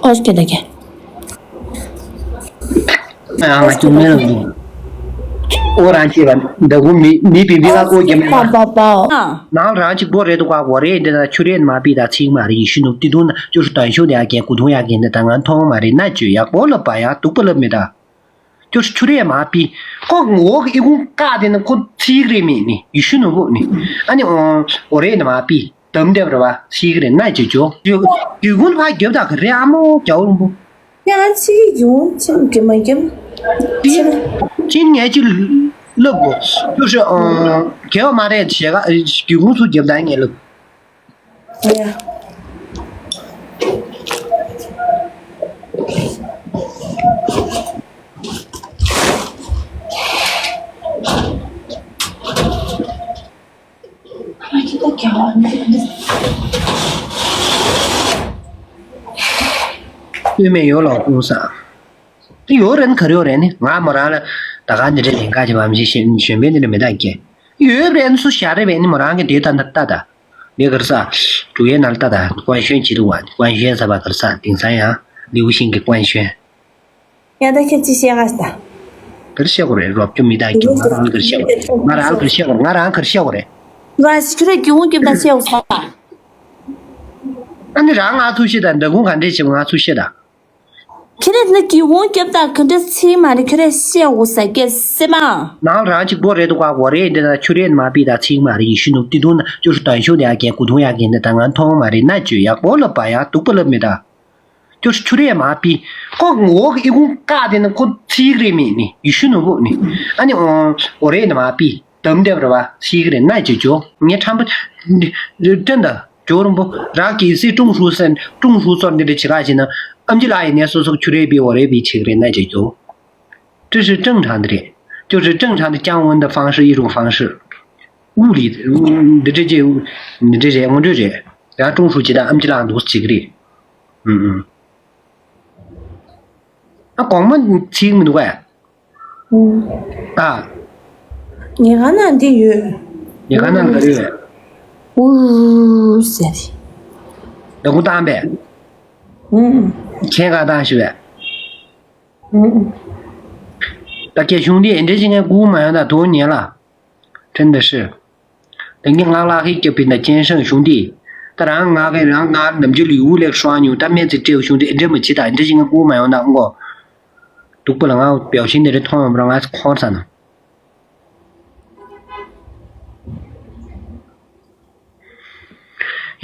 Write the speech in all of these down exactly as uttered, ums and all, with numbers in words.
ཨོ་སྐད་ད་གེ། ང་ང་ཅུང་མེད་ལ་འདུག་ཨོ་རང་བྱེད་པ་འདྲ་གུ་མི་མི་བི་བི་ལ་ཨོ་རྒྱ་མེད་པ། པ་པ་པ། ནང་རང་གཅིག་པོ་རེད་འདུག་ག་འོ་རེད་འདི་ན་ཆུ་རེད་མ་པི་ད་ཚིག་མ་རེད་ཡི་ཤུ་ནུབ་ཏི་དུང་ན་ཅུ་ཤུ་དོན་ཤུ་དེ་ཨ་གེ་གུ་དུང་ཡ་གེ་འདི་ད་ང་མཐོང་མ་རེད་ན་ཅུ་ཡག་པོ་ལབ་པ་ཡ་སྡུག་པ་ལབ་མི་ད། ཅོ་ཆུ་རེ་མ་པི། ཁོ་ངོ་གི་ཨི་ཁུང་ཀ་དེ་ནི་ཁོ་ཚིག་རེ་མེད་ནི་ཡི་ཤུ་ནུ་བུ་ནི། ཨ་ནི་ཨོ་རེ་ནི་མ་པི། དམ་དེ་བར་བ་ཚིག་རེ་ན་ཅི་ཅོ། དུས་ཀུན་ཕ་རྒྱབ་དག་གི་རེ་ཨ་མོ་རྒྱ་བོ་རུང་བུ། ཡང་ཚིག་ཡོང་ཅིན་གི་མ་རྒྱབ། ཅིན་ཅིན་ངས་ཅི་ལབ་གོ། ཅོ་ཤི་ཨོ་རྒྱལ་བ་མ་རེད་ཞེ་ག་དུས་ཀུན་ཚུ་རྒྱབ་དག་ངས་ལབ། དབུས་མེད་ཡོ་ལོག་ཀུང་ས། དེ་ཡོ་རེན་ག་རེ་ཡོ་རེན་ནི་ང་མོ་རང་ལ་ད་ག་འདི་འདྲ་ལེན་ག་ཅི་བམ་ཞིག་གཞོན་པའི་འདི་འདྲ་མི་དག་གི་ཡོད་རེན་སུ་ཞག་རེ་བས་ནི་མོ་རང་གི་དེ་ད་ད་ད་ད། ངས་གར་ས། ཀྲུའུ་ཡན་ནང་ལ་ལྟ་དང་ཀོན་ཤོན་བྱེད་འདུག་བ། ཀོན་ཤོན་ཟེར་བ་གར་ས་དེང་སང་ཡང་ལིའུ་ཤིང་གི་ཀོན་ཤོན། ཡ་ད་ཁྱེད་ཅི་བཤད་ག་ཟེར་ད། གར་བཤད་དགོས་རེད་རོབ་ཀྱོ་མི་དག་གི་ང་རང་གར་བཤད་དགོས་རེད་ང་རང་གར་བཤད་དགོས་རེད་ང་རང་གར་བཤད་དགོས་རེད། ང་ཞིག་ཁྱོད་རའི་སྒེའུ་ཁུང་སྐྱབས་དང་བཤད་འོ་ས། ཨ་ནི་རང་ང་ཚུགས་ཤེས་དང་འདྲ་ཁུང་ག་འདྲས་བྱེད་ང་ཚུགས་ཤེས་དང་། ཁྱེད་རས་ནི་སྒེའུ་ཁུང་རྒྱབ་དང་ག་འདྲ་ཚིག་མ་རེད་ཁྱོད་རས་བཤད་འོ་ས་སྐད་སེ་མ། ནང་རང་གཅིག་པོ་རེད་འདུག་ག་འོ་རེད་འདི་ན་ཆུ་རེད་མ་པི་ད་ཚིག་མ་རེད་ཡི་ཤུ་ནུབ་ཏི་དུང་ན་ཅུ་ཤུ་དོན་ཤུ་དེ་ཡ་གེ་གུ་དུང་ཡ་གེ་འདི་ད་ང་མཐོང་མ་རེད་ན་ཅོ་ཡག་པོ་ལབ་པ་ཡ་སྡུག་པོ་ལབ་མི་ད། ཅུ་ཤུ་ཆུ་རེད་མ་པི། ཁོ་ངོ་གི་ཨི་ཁུང་ཀ་དེ་ན་ཁོ་ཚིག་རེད་མེད་ནི་ཡི་ཤུ་ནུབ་བུ་ནི། ཨ་ནི་འོ་རེད་མ་པི། དམ་དེ་བར་བ་ཤི་གི་རེད་ན་ཅི་ཅོ། ངས་ཁྲམ་པ་དྲན་ད་ཇོ་རུང་པོ་རག་གི་སི་ཀྲུང་ཧྲུའུ་སན་ཀྲུང་ཧྲུའུ་ཚོར་འདི་འདྲ་བྱེད་ག་བྱེད་ན་ཨམ་ཅི་ལགས་ཡིན་ནས་སོ་སོ་ཆུ་རེད་པི་འོ་རེད་པི་བྱེད་གི་རེད་ན་ཅི་ཅོ། 这是正常的རེད། 就是正常的降温的方式一种方式。物理 འདི་འདྲ་བྱེད་འདི་འདྲ་རེད་ངོ་འདྲ་རེད། ཡང་ཀྲུང་ཧྲུའུ་བྱེད་ད་ཨམ་ཅི་ལགས་འདུག་བྱེད་གི་རེད། ཨུམ་ཨུམ། ཨ་གོང་མ་ཚིག་མི་འདུག་གས། ཨ། ཉེ་ག་ན་འདི་ཡོད། ཉེ་ག་ན་ག་རེ་ཡོད། ཨུ་ཟེར། ད་གུ་བཏང་པས། ཁྱེད་ག་བཏང་ཞུ་བས། ད་ཁྱེད་གཞུང་འདི་འདྲ་ཞིག་ངས་སྒུག་མ་ཡོང་ན་དོན་ཉེ་ལ། 真的是。 དེང་གི་ང་ལག་ཧིག་སྐྱབས་པའི་ན་ཅན་ཧྲང་གཞུང་འདི། ད་རང་ང་གི་རང་ང་ནམ་རྒྱུན་ལུས་འུ་ལེགས་སྲོག་ཉུང་ད་སྨན་རྩིས་སྤྲེའུ་གཞུང་འདི་འདྲེ་མ་བྱེད་ད་འདྲེ་ཞིག་ང་སྐུ་མ་ཡོང་ན་མགོ། སྡུག་པོ་ལ་ང་བེའུ་ཤིང་འདི་རེ་མཐོང་ཡོང་བ་རང་ང་ཁོང་ས་ན།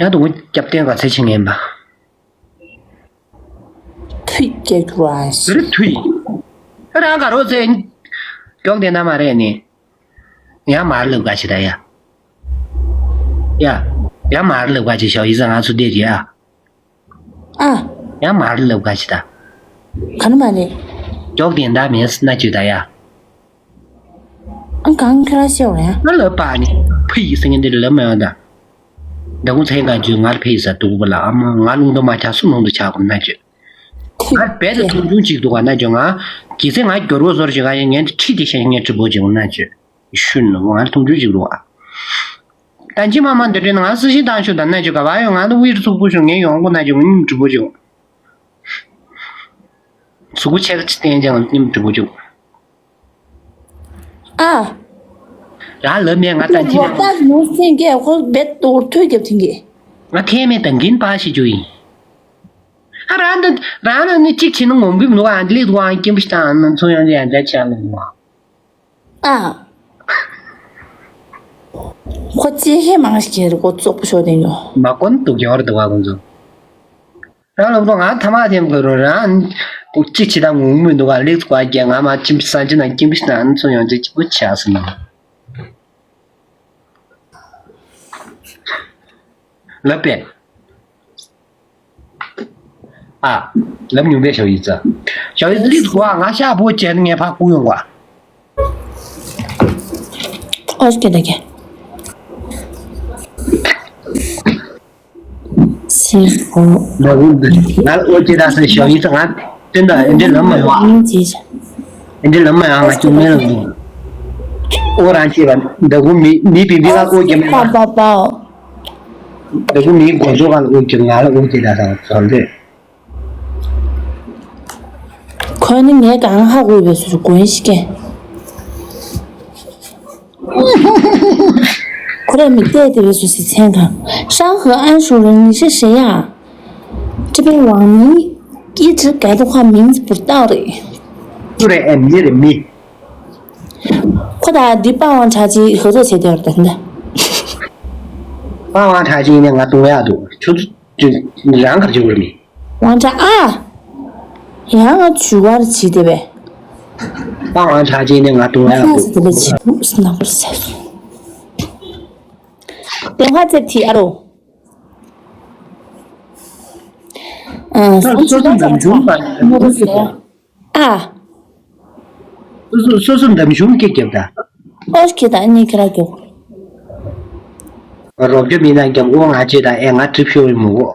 ཡང་དུ་ངུ་སྐྱབས་བསྟན་ག་ཚེ་ཆེ་ངན་པ། ཐུགས་སྐྱེ་རྒྱུ་ར་ཞིག་དེར་ཐུགས། ཨ་རང་ག་རོ་ཚེ། མགྱོགས་དེ་ན་མ་རེད་ནི། ཡང་མར་ལབ་ག་ཞིག་ད་ཡ། ཡ། ཡང་མར་ལབ་ག་ཞིག་ཞོག་ཡི་ཟ་ང་ཚོ་བསྡད་ཀྱི་ཡ། ཨ། ཡང་མར་ལབ་ག་ཞིག་ད། ག་ནི་མ་རེད། མགྱོགས་དེ་ན་མེད་ན་ཅི་ད་ཡ། ཨང་གང་ཁྱོད་རང་ཤེས་བ་ཡ། ང་ལབ་པ་ནི་ཕི་ཡི་སེང་གེ་འདི་ལབ་མ་ཡོང་ད། ད་ཁོང་ཚེ་ག་ཇུ་ང་ལ་ཕི་ཡི་ས་དུག་པ་ལ་ཨ་མ་ང་ལུང་དུ་མ་ཆགས་སུ་ལུང་དུ་ཆགས་དགོས་ན་ཅི། ང་རྦད་དེ་མཐོང་ཆུང་གཅིག་འདུག་ག་ན་ཇུ་ང་། གི་ཚེ་ང་སྒྱུར་བ་ཟོར་ཞིག་ག་ཡ་ངན་ཁྲི་དེ་ཤ་ངན་གྲི་པོ་ཅིག་ན་ཅི། ཤུན་ནུ་ང་ལ་མཐོང་ཆུང་གཅིག་འདུག་ག་ད་ཅི་མ་མ་འདི་དྲན་ང་སི་ཤི་དང་ཤུ་ད་ན་ཅི་ག་བ་ཡོད་ང་ལ་ཝིར་ཚུགས་པོ་ཤུ་ངན་ཡོང་གོ་ན་ཅི་ངུ་ཉིམ་གྲི་པོ་ཅིག་གཟུགས་པོ་ཆེ་ཁ་ཅིག་བསྟན་ཀྱང་སྙིང་འགྲིག་པོ་བྱུང་། ཨ། རང་ལབ་མེད་ང་ལྟ་ཅི་རོགས་པ་ནུ་སེང་གེ་ཁོ་བེད་དོར་ཐོས་རྒྱབ་ཐིང་གེ་ང་ཐེ་མེད་དང་གིན་པ་ཞིག་རྒྱུ་ཡིན། ཨ་རང་འདི་རང་ལ་ནི་གཅིག་བྱས་ན་ངོམ་གི་མི་འདུག་ཨ་འདི་ལས་འདུག་ཨ་སྐྱིན་པ་ཞིག་དང་ཨ་ན་ཚོ་ཡང་ཡང་འདྲ་ཆགས་ལ་འདུག་ཨ། ཨ། ཁོ་ཅི་ཧེ་མང་ཞིག་རེད་ཁོ་བཙོག་པོ་ཤོར་དེ་ཉོ། མ་གོན་དུ་གྱོར་འདུག་ཨ་ཁོ་ཚོ། རང་ལབ་དོ་ང་ཐ་མག་འཐེན་དགོས་རུང་རང་། ཅི་ཅི་དང་ངུ་མི་འདུག་ག་ལེགས་གོ་རྒྱ་ང་མ་ཅིམ་སང་ཅི་ན་ཅིམ་པི་སང་ཚོ་ཡོང་ཅི་ཅི་པོ་ཆགས་སོང་ན། ལབ་པས། ཨ། ལབ་མྱོང་པས་ཞའོ་ཡི་ཙི། ཞའོ་ཡི་ཙི་ལེགས་གོ་ང་ཤ་བོ་བྱས་ནས་ངས་ཕ་སྐུ་ཡོང་ག་ཨོ་སྐད་ད་གེ། སེར་པོ། ང་ལ་ཨོ་ཅེ་ད་སེ་ཞའོ་ཡི་ཙི་ང་བསྟན་ད་ཨེ་འདྲེ་ལམ་མ་ཡོང་ཨ། ཨེ་འདྲེ་ལམ་མ་ཡོང་ང་ཅུང་མེད་ལ་འདུག་ཨོ་རང་ཅེ་བ་འདྲ་གུ་མི་མི་པི་མི་ལ་ཨོ་ཀྱེ་མེད་པ། འདྲ་གུ་མི་མགོ་ཚོ་ག་ལ་ཨོ་ཀྱེ་ང་ལ་ཨོ་ཅེ་ད་སེ་ཟོར་འདྲེ། ཁོས་ནི་ངའི་གང་ཧ་གོ་བའི་སུ་གོན་ཞིག་གན། ཁོ་རེ་མི་བལྟས་ཏེ་བའི་སུ་སི་མཚན་གང་།上河岸熟人你是谁呀？这边网名一直改的话名字不知道的。 ཁྱོད་རེད་ཨེ། མི་རེད་མི། ཁོ་ད་འདི་པ་ཝང་ཁྲ་ཅི་ཧོ་ཚོ་བྱེད་དེ་བར་དོན་ད། པ་ཝང་ཁྲ་ཅི་ནས་ང་གཏོང་ཡག་འདུག་ཁྱོད་ཚོ་རང་གར་བྱེད་དགོས་མི། ཝང་ཁྲ་ཨ། ཡང་ང་ཇུ་བར་བྱེད་དེ་བས། པ་ཝང་ཁྲ་ཅི་ནས་ང་གཏོང་ཡག་འདུག་ཁ་ཚ་དེ་ལ་བྱེད་དུས་ནམ་བར་ཟེར་སོང་། དེ་ཧ་ཙེ་ཐི་ཨ་རོ། ཨ། སོ་སོ་འདམ་གཞུང་མ་ཨ། སོ་སོ་སོ་སོ་འདམ་གཞུང་སྐད་རྒྱབ་ད། ཨོ་ཁེ་ད་ཨ་ནི་ཁེ་ར་རྒྱོ། རོབ་ཅོ་མི་ན་རྒྱབ་འོ་ང་ཅེ་ད་ཨེ་ང་གྲིབ་ཤོར་ཡོད་མོ་གོ།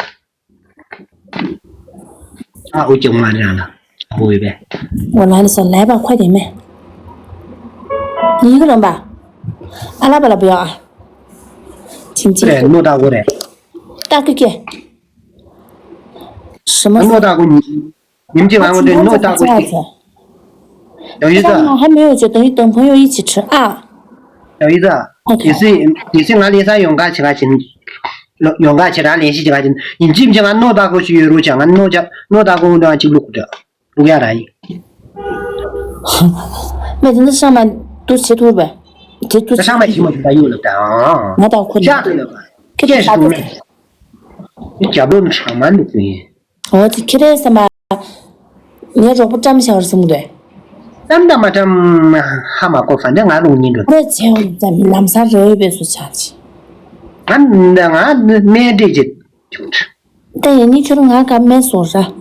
ཨ་འོ་ཀྱང་མ་རེད་ལ། ཨ་འོ་ཡོད་པས། འོ་ན་ལ་སོ་ལས་པ་ཁོ་དེ་མེད། ཡིན་གི་རོམ་པ། ཨ་ལ་པ་ལ་བུ་ཡོ་ཨ། ཅིང་ཅིང་། རེད་ནོ་ད་གོ་རེད། ད་ཀི་ཀི། 什么？ ནོ་ད་གོ་ཉིན་གཅིག་ང་ངོ་དེ་ནོ་ད་གོ་ཅིག 等一下。 等一下。 还没有就等于等朋友一起吃啊。 等一下。 OK。 དེ་སྲིད་དེ་སྲིད་ང་ལས་ས་ཡོང་ག་ཆེ་ག་ཆེ། ཡོང་ག་ཆེ་རང་ལས་ཤི་ཆེ་ག་ཆེ། ཡིན་གཅིག་མིན་གཅིག་ང་ནོ་ད་གོ་ཞིག་ཡོད་རུ་ཆ་ང་ནོ་ཆ་ནོ་ད་གོ་འདྲ་གཅིག་བླུག་གོ་འདྲ་བླུག་ཡ་ར་ཡིན། 没得那上面都吃土呗，这都 ད་ཤང་མ་ཤི་མ་ཤི་ད་ཡོད་ལབ་ད། 我到困难。 ཤག་ཏུ་ལབ་པ། 这个啥子？ རྒྱབ་ལོགས་ནས་གྲང་མ་འདུག་གི། འོ་དེ་ཁྱེད་རེད་བསམ་པ། ངའི་རོགས་པ་བཀྲམ་བཞག་རེད་བསམ་གི་འདུག་བཀྲམ་དང་མ་བཀྲམ་ཧ་མ་གོ་བ་འདྲ་ང་ལུང་ཉིན་འགྲོ། ངས་བྱས་འོ་ཙམ་ལམ་སང་རེ་བའི་བས་སུ་ཆགས་ཅི། ང་ང་སྨན་འདྲེས་ཀྱི། ད་ཡིན་ནི་ཁྱོད་ང་ག་སྨན་བཟོ་ར།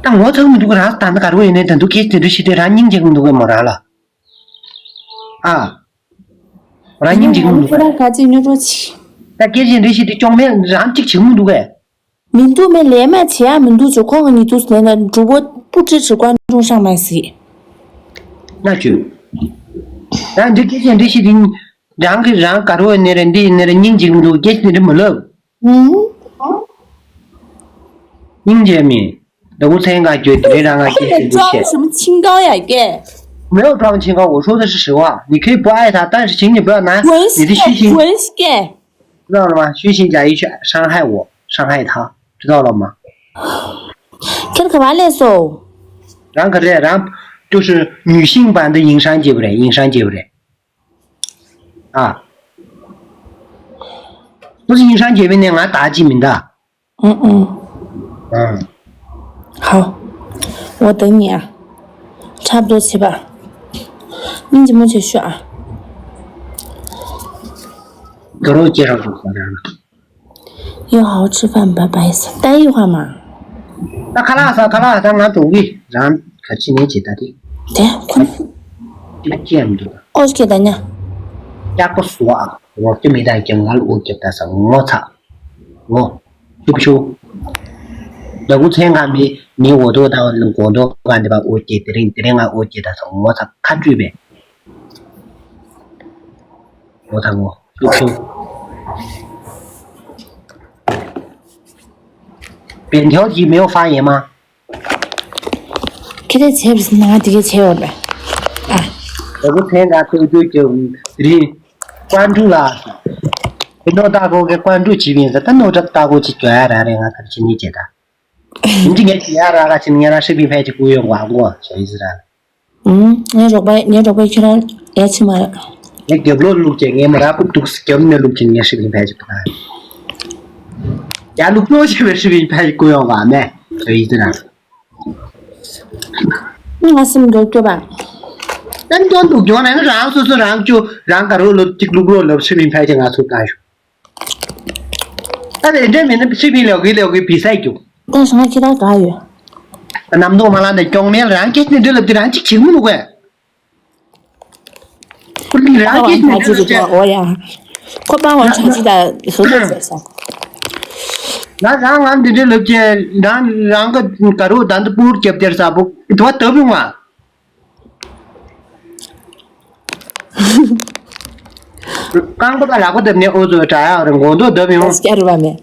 ད་ངོ་ཚ་མི་འདུག་ར་ད་ནི་ག་རུ་ཡིན་ནའི་ད་འདུག་གེ་དེ་འདྲ་ཞིག་དེ་རང་སྙིང་རྗེ་གི་འདུག་གི་མོ་རང་ལ། ཨ། རང་སྙིང་རྗེ་གི་འདུག་ག་ཁྱོད་རང་ག་ཅིག་ཉོ་རོགས་གྱིས། ད་སྐད་ཆ་འདྲ་ཞིག་དེ་ཅོང་མེད་རང་གཅིག་བྱེད་མི་འདུག་གས། མི་འདུག་མེད་ལས་མ་བྱེད་ཡ་མི་འདུག་ཅོ་ཁོང་གི་ཉིད་དུ་ཟེར་ན་འགྲུབ་པོ་པུ་ཀྲི་ཁྲི་ཀོན་ཀྲུང་ཧྲང་མ་སི། ན་ཅུ། ད་འདི་སྐད་ཆ་འདྲ་ཞིག་དེ་རང་གི་རང་ག་རུ་ནེ་རེ་འདི་ནེ་རེ་སྙིང་རྗེ་གི་འདུག་སྐད་ཆ་འདི་མི་ལབ། ཨུང་། སྙིང་རྗེ་མི། ད་འུ་ཚན་ག་གྱོད་དེ་རེ་རང་ང་སྐད་ཆ་འདི་བཤད། 什么清高呀，给。 没有装清高，我说的是实话。你可以不爱他，但是请你不要拿你的虚心，滚开，滚开。 知道了吗？虚心假意去伤害我，伤害他，知道了吗？ ཁྱེད་ག་བ་ལས་སོ། རང་ག་རེ་རང་就是女性版的影山姐夫嘞，影山姐夫嘞。啊，不是影山姐夫呢，俺打击名的。嗯嗯。嗯。好，我等你啊，差不多去吧。你怎么去学啊？ 要好好吃饭，拜拜。待一会儿嘛。 ད་ཁ་ལག་ཟ་ཁ་ལག་ཟ་ང་འགྲོ་གི་རང་ག་ཅི་ནས་ཇི་ལྟ་དེ། དེ་ཁོ། ཅི་ཅི་ཡང་མི་འདུག་ཨོ་ཤི་ཀེ་ད་ཉ། ཡག་པོ་བཟོ་ཨ། རོགས་ཀྱི་མི་དང་ཀྱང་ང་ལ་འུ་རྒྱབ་ད་ས་ངོ་ཚ། ངོ་ཤུག་ཤུག་ད་གུ་ཚན་ང་མི་མི་འོ་དོ་དང་གོ་དོ་ག་འདི་པ་འུ་རྒྱབ་དེ་རིང་དེ་རིང་ང་འུ་རྒྱབ་ད་ས་ངོ་ཚ་ཁ་བཀྲུས་པས། ངོ་ཚ་ངོ་ཤུག་ཤུག扁条鸡没有发言吗？ ཁྱེད་རས་བྱས་པ་ཟིན་ན་ང་དེ་གས་བྱས་ཡོད་རེད། ཨ། ད་གུ་ཚན་ང་ཐུག་རྒྱུ་གྱི་རི་ཀོན་ཀྲུ་ལ། ཨེ་ནོ་ད་གོ་གི་ཀོན་ཀྲུ་བྱིས་པ་ཡིན་ཟེར་ད་ནོ་ད་ད་གོ་ཅི་གྱོད་ཡ་ར་རེད་ང་ད་ཕྱི་ནས་བྱེད་ད། ཡིན་གྱི་ངས་བྱེད་ཡ་ར་ག་ཕྱི་ནས་ངས་ར་ཧྲི་པིན་ཕལ་གྱི་ཀུ་ཡོང་བ་གོ་བྱས་ཡི་ཟེར་ར། ཨུམ། ངའི་རོགས་པ་ངའི་རོགས་པ་ཁྱེད་རང་ཡ་ཕྱི་མ་ར། ངས་རྒྱབ་ལོགས་བླུགས་ཀྱི་ངས་མ་ར་ཕུག་འདུག་རྒྱབ་ནས་བླུགས་ཀྱི་ངས་ཧྲི་པིན་ཕལ་གྱི་ཕུག་ཡ་བླུགས་ལོག་བྱས་པའི་ཧྲི་པིན་ཕལ་གྱི་ཀུ་ཡོང་བ་མེད་བྱས་ཡི་ཟེར་ར། ང་སེམས་འགྲོ་སྐྱོ་བ། སེམས་ཅན་དུ་གྱོང་ནས་ནི་རང་སོ་སོ་རང་སྐྱོ་རང་ག་རོ་ལོ་གཅིག་ལུག་རོ་ལོ་ཧྲི་པིན་ཕལ་ཆེར་ང་ཚོ་ལྟ་ཞུ། ད་དེ་འདྲ་མིན་ན་ཧྲི་པིན་ལོ་གི་ལོ་གི་བི་སའི་རྒྱུ། ད་ཞང་ཁྱི་ར་ག་ཡོད། ནམ་དུང་མ་ལ་ནས་གྱོང་མེད་རང་སྐད་ནས་འདྲི་ལབ་དེ་རང་གཅིག་བྱེད་མི་འདུག་གས། ཁོ་རང་ཁྱི་ནས་འདྲི་ལབ་ཀྱི། འོ་ཡ། ཁོ་པ་ཝང་ཆང་ཅི་ད་ཧུ་ཧུ་ཟེར་སོང་། ང་རང་ང་འདི་འདྲའི་ལབ་ཀྱི་རང་རང་གི་དཀར་པོ་ད་འདི་པུར་རྒྱབ་དེར་ས་པོ་དུ་བ་ལྟ་བུ་ང་། རྐང་པ་ལག་པ་བརྡབ་ནས་ཨོ་ཙོ་དྲ་ཡག་རེད་མགོ་མདོག་བརྡབ་ཡོང་། སྐྱ་རུ་བ་མེད།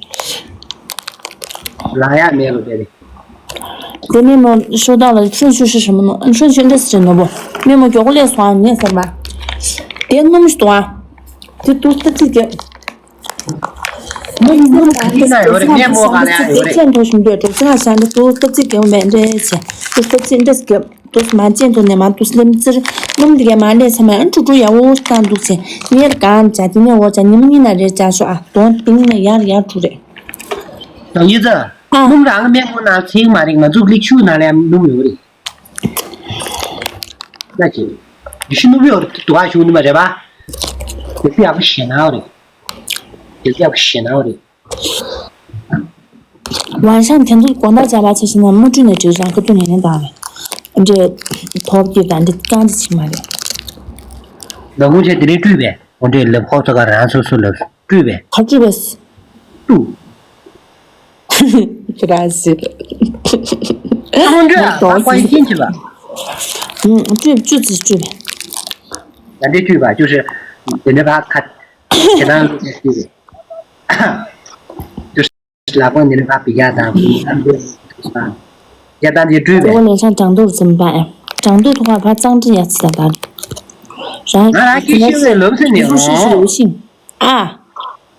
ལ་ཡག་མེད་རུ་དེ་རེད། དེ་ནས་མོ་ཤོ་དག་ལ་ཧྲུན་ཤུ་ཤུ་ཤུ་མོ་ནོ་ཧྲུན་ཤུ་འདྲ་སི་ཅན་ནོ་བོ། ནས་མོ་མགྱོགས་པོ་ལས་སོང་ཨ་ནས་ཟེར་མ། དེ་སྣུམ་ཞིག་དོ་ཨ། དེ་ཏུ་སྟབས་ཅིག་གེ། མོ་ཡིན་ནོ་ག་ཅི་ན་ཡོད་རེད། ནས་མོ་ག་ལ་ཡང་ཡོད་རེད། ཅན་ཐོ་ཤུམ་དེ་ཏུ་ས་ཤ་འདི་ཏུ་སྟབས་ཅིག་གེ་མེ་འདྲ་ཆེ། ཏུ་སྟབས་ཅིག་འདྲ་སི་གེ། ཏུ་མ་ཅན་ཐོ་ནས་མ་ཏུ་སི་ལེམ་ཙིར། སྣུམ་དེ་གེ་མ་འདྲ་ཆེ་མ་ཨན་ཁྲུ་ཁྲུ་ཡ་འོ་ཤི་ཏང་འདུག་ཆེ། ཉེར་གང་ཅ་དེ་ནས་འོ་ཅ་ཉི་མ་གཉིས་ན་རེ་ཅ་ཤོ་ཨ། དོན་དེ་ནས་ཡར་ཡར་ཁྲུ་རེད། ཡིན་ཙང་། ཨ། སྣུམ་རང་གི་སྨན་ཁང་ནང་ཚིག་མ་རིག་ང་ཚོ་ལི་ཆུ་ནང་ལ་ཡང་སྣུམ་ཡོད་རེད། ལ་ཅི། ཡི་ཤི་སྣུམ་ཡོད་རེད་དུ་བ་ཞུ་ནི་མ་རེད་པ། དེ་ཚོ་ཡག་པོ་ཞེ་ནའོ་རེད། དེ་ཚོ་ཡག་པོ་ཞེ་ནའོ་རེད། ཝང་ཤང་དེ་ཚོ་དགོང་དག་བྱ་བ་ཆེ་ཤི་ན་མ་བཀྲུས་ནས་བྲིས་རང་ཁ་ཐུག་ནས་ནས་དང་རེད། འདྲེ། ཐོབ་ཀྱི་དང་འདི་རྐང་གཅིག་ཅིག་མ་རེད། ལ་ཁུང་ཆེ་དེ་རིང་བཀྲུས་པས། འོ་འདྲེ་ལབ་ཁོག་ཚོ་ག་རང་སོ་སོ་ལབ་བཀྲུས་པས། ག་བཀྲུས་པས། ཏུ། ཅི་ར་ཟེར། ཁོང་ཁྲོས་ཨ་ཁ་ཁོ་ཡི་ཤིན་ཅི་བ། ཨུམ། བཅུ་བཅུ་ཙི་བཅུ་བས། ཡང་འདྲེ་བཅུས་པ་བཅུ་ཤི། དེ་འདྲ་བ་ཁ། ཁྱེད་རང་ལུགས་ཀྱི་བཅུས་པས། བཅུ་ཤི་ལག་པ་འདི་འདྲ་བ་བི་ཡ་དང་བི་ཡ་དང་། ཡ་དང་འདི་བཅུས་པས། ལོ་ལས་ཤང་གྲང་དུར་འཛིན་པ་ཨེ། གྲང་དུར་ཐོག་ཁ་ཕ་གཙང་དྲི་ཡ་ཚི་ད་ད། རང་ང་རང་སྐྱེ་ཤི་བའི་ལམ་སེང་ནས་ལུས་ཤི་ཤི་ལུས་ཤིང་། ཨ།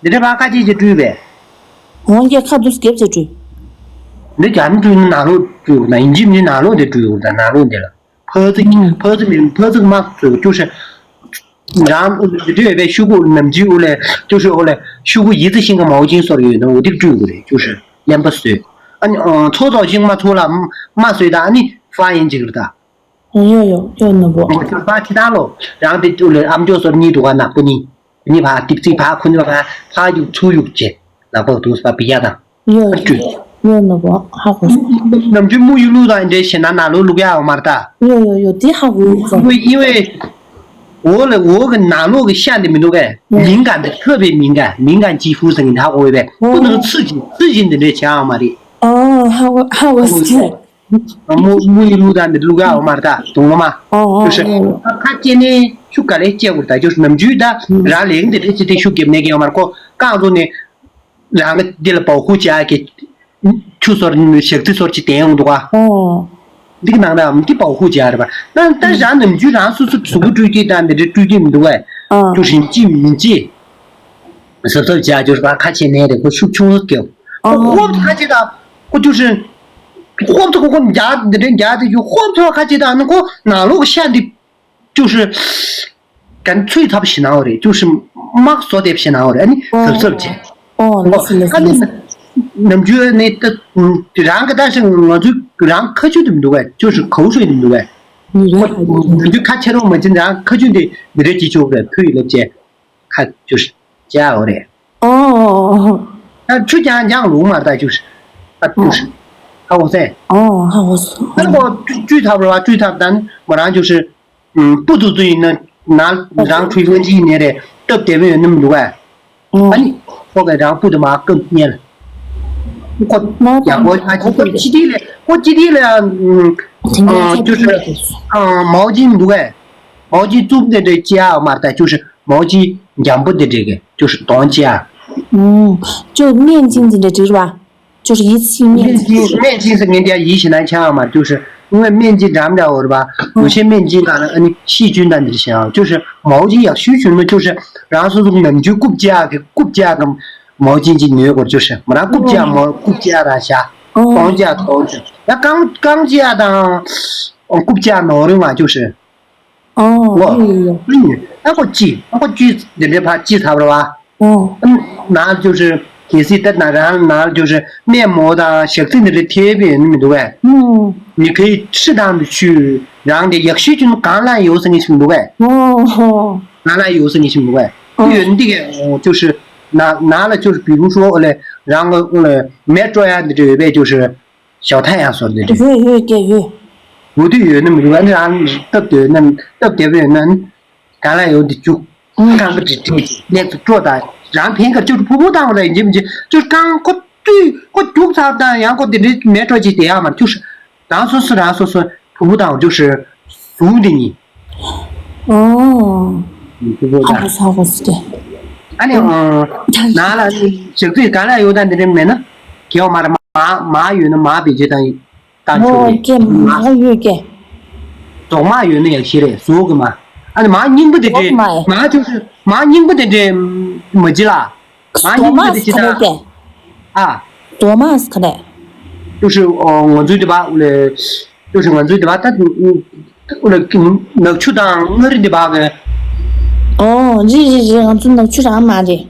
འདི་འདྲ་བ་ཁ་ཅིག་ཅིག་བཀྲུས་པས། འོང་རྒྱལ་ཁ་དུས་རྒྱབ་ཅིག་བཀྲུས། འདི་རྒྱ་མི་བཀྲུས་ན་ནང་ལོགས་བཀྲུས་ན་ཡིན་གཅིག་མིན་ནང་ལོགས་དེ་བཀྲུས་ཡོད་ད་ནང་ལོགས་འདི་ལ། ཕ་ཙི་ཕ་ཙི་མིན་ཕ་ཙི་དམག་ཚོས་བཀྲུ་ཤ། རང་འདི་འདྲ་ཡོད་པའི་ཤུ་གུ་ནམ་རྒྱུན་འུ་ལས་བཀྲུ་ཤ་འུ་ལས་ཤུ་གུ་ཡི་ཙི་ཤིང་གི་མའོ་ཅིན་སོར་ཡོད་ན་འུ་དེ་བཀྲུས་དགོས་རེད་བཀྲུ་ཤ་ལེན་པ་བཟོས། ཨ་ནི་ཚོ་ཚོགས་ཤིང་མ་ཚོ་ལ་མ་བཟོས་ད་ཨ་ནི་ཧྥ་ཡིན་ཅིག་རེད་ད། ཡོ་ཡོ་ཡོ་ནོ་བོ། ཁྱོད་པ་ཁྱི་དང་ལོ། རང་དེ་ཅུ་ལས་ཨམ་ཅོག་སོར་གཉིས་འདུག་ག་ནག་པོ་གཉིས། གཉིས་ཕ་ཏིག་ཙིག་ཕ་ཁོ་གཉིས་ཕ་ཕ་ཡུག་ཚུ་ཡུག་བྱེད། ལག་པ་དུས་པ་བི་ཡ་དང་། ཡོ་ཨ་ཅུ། ཡོ་ནོ་བོ་ཧ་གོ་སོང་། ནམ་རྒྱུན་མུ་ཡུ་ལུག་དང་འདྲེ་ཞེ་ན་ནག་ལོ་ལུག་ཡ་འོ་མར་ད། ཡོ་ཡོ་ཡོ་དེ་ཧ་གོ་ཡོད་ཙང་། ཡིན་བས། འོ་ལ་འོ་གི་ནག་ལོ་གི་ཤ་འདི་མི་འདུག་གས། མིང་ག་འདི་ཐོད་པའི་མིང་ག་མིང་ག་ཅི་ཧུ་ཟེར་གི་འདི་ཧ་གོ་ཡོད་པས། ཁོ་ནང་ཚུ་ཅི་ཚུ་ཅི་འདི་འདྲས་བྱ་འོ་མ་རེད། ཨོ་ཧ་གོ་ཧ་གོ་སོང་། མུ་མུ་ཡི་ལུག་དང་འདི་ལུག་ཡ་འོ་མར་ད་དུང་ལོ་མ། ཨོ་ཨོ་ཅོ་ཤི། ཨོ། ཁ་ཅེ་ནས་ཤུ་ག་ལས་ཅེ་གུར་ད་ཅོ་ཤི་ནམ་རྒྱུན་ད་རང་ལེགས་འདི་རེད་ཅི་དེ་ཤུ་གེབ་ནས་གེ་འོ་མར་ཁོ་རྐང་བཙུགས་ནས་རང་གི་འདི་ལ་བའུ་ཁུ་ཅག་གི་ཆུ་སོར་ཞག་རྩི་སོར་ཅི་དེ་ཡོང་འདུག་ག་ཨོ། འདི་གི་ནང་ད་འདི་བའུ་ཁུ་ཅག་རེད་པ། ད་ད་རང་ནམ་རྒྱུན་རང་སོ་སོ་གཟུགས་པོ་བཀྲུས་ཀྱི་ད་འདི་རེད་བཀྲུས་ཀྱི་མི་འདུག་ག་ཨོ། ཅོ་ཤི་ཡིན་ཅི་མིན་ཅི། གཟབ་གཟབ་བྱས་ཅོ་ཤི་ཁ་ཆེ་ནས་རེད་ཁོ་ཤུགས་ཆུང་ཟིག་གེ། ཁོ་ཨ་ཧོབ་ཏེ་ཁ་ཆེ་དང་ཁོ་ཅོ་ཤི། ཧོབ་ཏེ་ཁོ་ཁོ་རྒྱག་འདི་འདྲའི་རྒྱག་དེ་ཡོད་ཧོབ་ཏེ་ཁ་ཆེ་དང་ནི་ཁོ་ནང་ལོགས་ཤ་འདི་ཅོ་ཤི། གན་ཚུད་ཐབས་ཤི་ནའོ་རེད་ཅོ་ཤི། དམག་བཟོ་དེབ་ཤི་ནའོ་རེད་ཨ་ནི་ཨོ་གཟབ་གཟབ་བྱས། ཨོ་ལགས་སོ་ལགས་སོ་ཨ་ནི་ལགས་སོ། ནམ་རྒྱུན་ནི་ད་རང་གི་ད་ཤི་ང་ཚོའི་རང་ཁ་ཆུ་དེ་མི་འདུག་གས་ཅོ་ཤི་གའུ་ཧྲུའེ་དེ་མི་འདུག་གས། ནི་རེད་ཧ་ཡོད་ནམ་རྒྱུན་ཁ་ཆེ་རོགས་མ་བྱེད་རང་ཁ་ཆུ་འདི་མི་རེད་ཅི་ཆོག་རེད་ཕུ་ཡི་ལབ་བྱས། ཁ་ཅུ་ཅའོ་རེད། ཨོ། ཨ་ཆུ་ཀྱང་ཀྱང་ལུག་མར་ད་ཅུ། ཨ་ཅུ། ཧ་གོ་སེ། ཨོ་ཧ་གོ་སོང་། ཨ་ནི་ཁོ་བཀྲུས་ཐབས་ར་བ་བཀྲུས་ཐབས་དང་མོ་རང་ཅུ་ཤི། སྤུ་ཏུ་ཏུ་ཡིན་ན་ན་རང་ཁྲུས་ལོན་ཅི་ཡིན་ནའི་རེད་སྟབས་བདེ་བོ་ཡོད་ནི་མི་འདུག་གས། ཨོ། ཨ་ནི་ཁོ་གས་རང་སྤུ་ཏུ་མ་སྐམ་ཉལ། ཁོ་ཡག་པོ་ཨ་ཅི་ཁོ་ཅི་ཏི་ལས་ཁོ་ཅི་ཏི་ལས་ཨ་ཅུ་ཤི། ཨ་མའོ་ཅིན་མི་འདུག་གས། མའོ་ཅིན་བཙུགས་ཏེ་འདྲ་ཅི་ཨ་མར་ད་ཅུ་ཤི། མའོ་ཅིན་འཇམ་པོ་དེ་འདྲ་གི་ཅུ་ཤི་དོང་ཅི་ཨ། ཨུམ། ཅུ་སྨན་ཅིན་ཅི་འདྲ་འདྲ་བ། ཅུ་ཤི་ཡིད་ཆེས་སྨན་སྨན་ཅིན་ཅིན་སྨན་ཅིན་ཟེར་ངན་རྒྱ་ཡིད་ཆེས་ན་ཆང་མ་ཅུ་ཤི། དངོས་སྨན་ཅིན་འགྲམ་འདྲ་འོར་བ། ཨུམ། ཡོ་ཤེ་སྨན་ཅིན་ག་ན་ཨ་ནི་ཤི་ཅུན་དང་འདིར་ཤི་ཨ་ཅུ་ཤི། མའོ་ཅིན་ཡག་ཤུ་ཅུན་མ་ཅུ་ཤི། རང་སོ་སོ་ནམ་རྒྱུན་རྐུབ་ཅི་ཨ་གི་རྐུབ་ཅི་ཨ་གི་མའོ་ཅིན་ཅིན་ཉོས་གོ་ཅུ་ཤི། མ་རང་རྐུབ་ཅི་ཨ་མ་རྐུབ་ཅི་ཨ་ར་ཤ། ཨུམ། དོང་ཅི་ཨ་དོང་ཅི་ཡ་རྐང་རྐང་ཅི་ཨ་དང་། རྐུབ་ཅི་ཨ་ནོར་རིང་བ་ཅུ་ཤི། ཨོ། ཨོ། ཡོད་ཡོད་ཡོད། ཨ་ཁོ་ཅི། ཨ་ཁོ་ཅི་འདི་འདྲའི་ཕར་ཅི་ཚར་བ། ཨོ། ནང་ཅོ་ཤི། གལ་སྲིད་ད་ན་རང་ནང་ཅོ་ཤི་སྨན་མོ་དང་ཞག་རྩི་འདི་འདྲ་ཐེབས་པའི་ནི་མི་འདུག་གས། ཨོ། མི་ཁའི་ཁྲི་དང་དུ་ཆུ། རང་དེ་ཡག་ཤོས་ཀྱི་ནི་གང་ལ་ཡོད་ཟེར་ངེས་ཤིག་འདུག་གས། ཨོ། གང་ལ་ཡོད་ཟེར་ངེས་ཤིག་འདུག་གས། ཨོ། ཡོད་འདི་གས་ཅོ་ཤི། ན་ནང་ལ་ཅོ་ཤི་བི་རུ་ཤོ་ཨོ་ལེ་རང་གི་ཨོ་ལེ་མེ་སྤྲོ་ཡ་འདི་འདྲ་ཡོད་པས་ཅོ་ཤི། ཞའོ་ཐང་ཡང་སོར་འདི་རེད། ཡོད་ཡོད་སྐད་ཡོད། འོ་དུས་ཡོད་ན་མི་རུང་ཨ་ནི་རང་སྟབས་བདེ་ན་སྟབས་བདེ་བོ་ཡོད་ན་ནི་ག་ལ་ཡོད་འདི་བཅུག་ཨང་། ཁང་གི་འདྲི་འདྲི་ནས་སུ་སྤྲོ་དང་རང་ཕན་ཁར་བཅུག་ཕུ་བོ་དང་ལ་ཡིན་གྱི་མི་འཇི་བཅུག་ཁང་ཁོ་བཅུག་ཁོ་རྒྱུག་ཚར་དང་ཡང་ཁོ་འདི་འདྲི་མེ་སྤྲོ་ཅིག་དེ་ཡང་མ་བཅུག་ཤི། རང་སོ་སོ་རང་སོ་སོ་ཕུ་བོ་དང་བཅུག་ཤི་ཟུང་འདི་གཉིས། ཨོ། ཕུ་བོ་ཧ་དང་གོ་ཧ་གོ་སི་ཏེ། ཨ་ནི་ཨང་། ནང་ལ་ནི་ཞག་རྩི་ག་ལ་ཡོད་དང་འདི་འདྲི་མེད་ན་གེ་བ་མ་ར་མ་མ་ཡོད་ན་མ་བེད་སྤྱོད་དང་། བཏང་ཆོག་རེད། ཀྱེ་མ་ཡོད་ཀྱེ། རྫོགས་མ་ཡོད་ན་ཡག་ཤི་རེད། ཟོག་གི་མ། ཨ་ནི་མ་རྙིང་པ་དེ་འདྲས། རྫོགས་མ་ཡོད། མ་ཅོག་ཤི་མ་རྙིང་པ་དེ་འདྲས་མ་བྱེད་ལ། མ་རྙིང་པ་དེ་འདྲས་བྱེད་ད། ཨ། རྫོགས་མ་ཟེར་ག་རེད། ཅོག་ཤི་ང་ཚོའི་དེ་བ་ལས། ཅོག་ཤི་ང་ཚོའི་དེ་བ་ད། ནག་ཆུ་དང་མངའ་རིས་འདི་བག་གི། ཨོ་རེད་རེད་རེད། ང་ཚོ་ནག་ཆུ་རང་མ་རེད།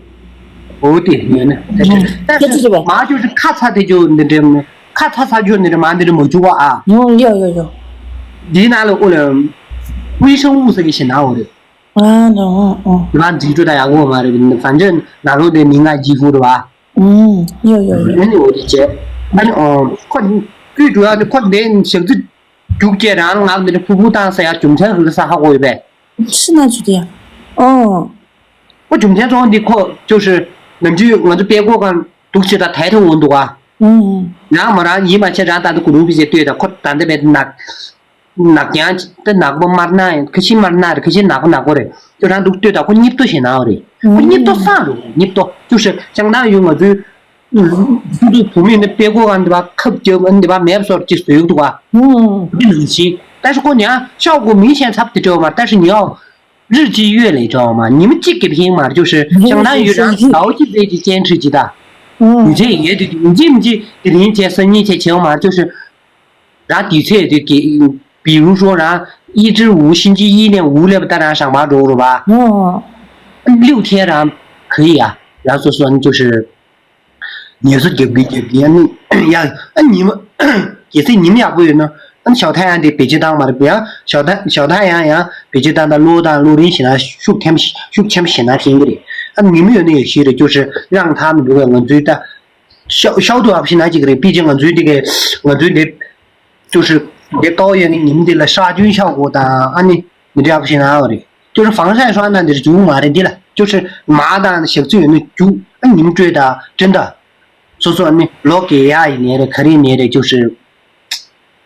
ཨོ་དེ་ཡིན་ན་དེ་རེད། ད་དེ་ཅི་རེད་པས། མ་ཅོག་ཤི་ཁ་ཚ་དེ་ཅོག་འདི་འདྲ་མ། ཁ་ཚ་ཚ་ཅོག་འདི་འདྲ་མ་འདི་འདྲ་མ་བྱུག་པ་ཨ། ཡོ་ཡོ་ཡོ་ཡོ། འདིའི་ནང་ལ་ཨོ་ལ། ཝི་ཤང་ཝུ་ཟེར་གི་ཞེ་ན་ཨོ་རེད། ང་འདི་ཅོག་ད་ཡག་པོ་མ་རེད། ཕན་ཆད་ནང་ལོགས་དེ་མི་ང་ཇི་ཧུ་རེད་བ། ཡོ་ཡོ་ཡོ། ཨ་ནི་ཨོ་དེ་བྱས། ཨ་ནི་ཨོ་ཁོ་བཀོད་འགྲོ་ཡག་དེ་ཁོ་འདི་ཞག་རྩི། རྒྱུགས་སྐྱེ་རང་ངག་འདི་ཕུ་ཕུ་བཏང་ས་ཡ་རྒྱུ་མཚན་རེད་ས་ཧ་གོ་ཡོད་པས། ཤི་ན་ཆུ་དེ། ཨོ། ཁོ་རྒྱུ་མཚན་ཚོགས་འདི་ཁོ་ཅོག་ཤི་ནམ་རྒྱུན་ང་ཚོ་པད་ཀོ་གང་འདུག་ཅེས་ད་ཐའི་ཐུང་འོང་འདུག་ཨ། ཨུ། རང་མ་རང་ཡིད་མ་ཆེས་རང་ད་ལྟ་གུ་རུ་བི་ཟེར་ལྟོས་ད་ཁོ་ད་ལྟ་བས་ནག་ནག་ཀྱང་ད་ནག་པོ་དམར་ནག་ཡིན། ཁ་ཤས་དམར་ནག་རེད། ཁ་ཤས་ནག་པོ་ནག་པོ་རེད། ཁྱོད་རང་འདུག་ལྟོས་ད་ཁོ་སྙིབ་ཏོ་ཞེ་ན་རེད། ཁོ་སྙིབ་ཏོ་སང་རུ་སྙིབ་ཏོ་ཅོག་ཤི་ཅང་ད་ཡོད་ང་ཚོའི། ཁུ་ཚུར་བུ་མོས་ནི་དཔེ་ཀོ་གང་འདི་བ་ཁབ་རྒྱབ་འདི་བ་མེབ་སོར་ཅིག་བཟོས་འདུག་བ། འདི་ནང་བཞིན་ད་ཤི་ཁོ་ཉ་ཤའོ་གོ་མིན་ཤན་ཚབ་དེ་སྤྲོད་མ་ད་ཤི་ཉའོ་རིར་ཅི་ཡོད་ལས་སྤྲོད་མ་ཉི་མ་གཅིག་གི་ཕིང་མར་ཅོག་ཤི་ཤང་ད་ཡོད་རང་ཟའོ་ཅི་བས་ཀྱི་ཅན་ཁྲི་ཅི་ད་ཡུ་ཅེ་ཡེ་དུ་ཡུ་ཅེ་མི་ཅི་དེ་རིང་བྱས་སང་ཉིན་བྱས་བྱེའོ་མར་ཅོག་ཤི་ར་དུས་ཚོད་དུ་གི་比如说རང་一至五星期一ནས་五ལས་པ་ད་རང་ཞང་མར་འགྲོ་རུ་བ།六天རང་可以啊རང་སོ་སོ་ཅོག་ཤི། ངལ་གསོ་རྒྱབ་ཀྱི་རྒྱབ་ཀྱི་ཡང་ནི་ཡང་ཨ་ཉི་མ། གལ་སྲིད་ཉི་མ་ཡག་པོ་ཡོད་ན་ཨ་ཞའོ་ཐའི་ཡང་དེ་བེད་སྤྱོད་བཏང་མ་རེད་ཡང་ཞའོ་ཐའི་ཞའོ་ཐའི་ཡང་ཡང་བེད་སྤྱོད་བཏང་ད་གློ་དང་གློ་རིན་ཞེ་ན་ཤུགས་ཐེམ་ཤུགས་ཆེམ་ཞེ་ན་ཤེས་ཀྱི་རེད། ཨ་ཉི་མ་ཡོད་ན་ཡག་ཤོས་རེད། ཅོག་ཤི་རང་ཐག་མི་འདུག་གས། ང་ཚོའི་ད་ཤའོ་ཤའོ་ཏུ་ཨབ་ཞེ་ན་ཅིག་རེད། པི་ཅི་ང་ཚོའི་དེ་གས་ང་ཚོའི་འདི་ཅོག་ཤི་འདི་ཏོག་ཡོད་ནི་ཉི་མ་འདི་ལ་ཤ་ཅུན་ཤ་གོ་དང་ཨ་ནི། མི་འདྲ་བ་ཞིག་ན་ཡོད་རེད། ཅོག་ཤི་ཧྥང་ཧྲན་ཧྲན་ན་འདིར་རྒྱུག་མ་རེད། འདི་ལ་ཅོག་ཤི་མ་དང་ཞག་ཚོད་ཡོད་ན་རྒྱུག་ཨ་ཉིན་སྤྲོད་ད་དྲན་ད། སོ་སོ་ནི་ལོ་གེ་ཡ་ཡི་ནས་རེད། ག་རེ་ནས་རེད། ཅོག་ཤི་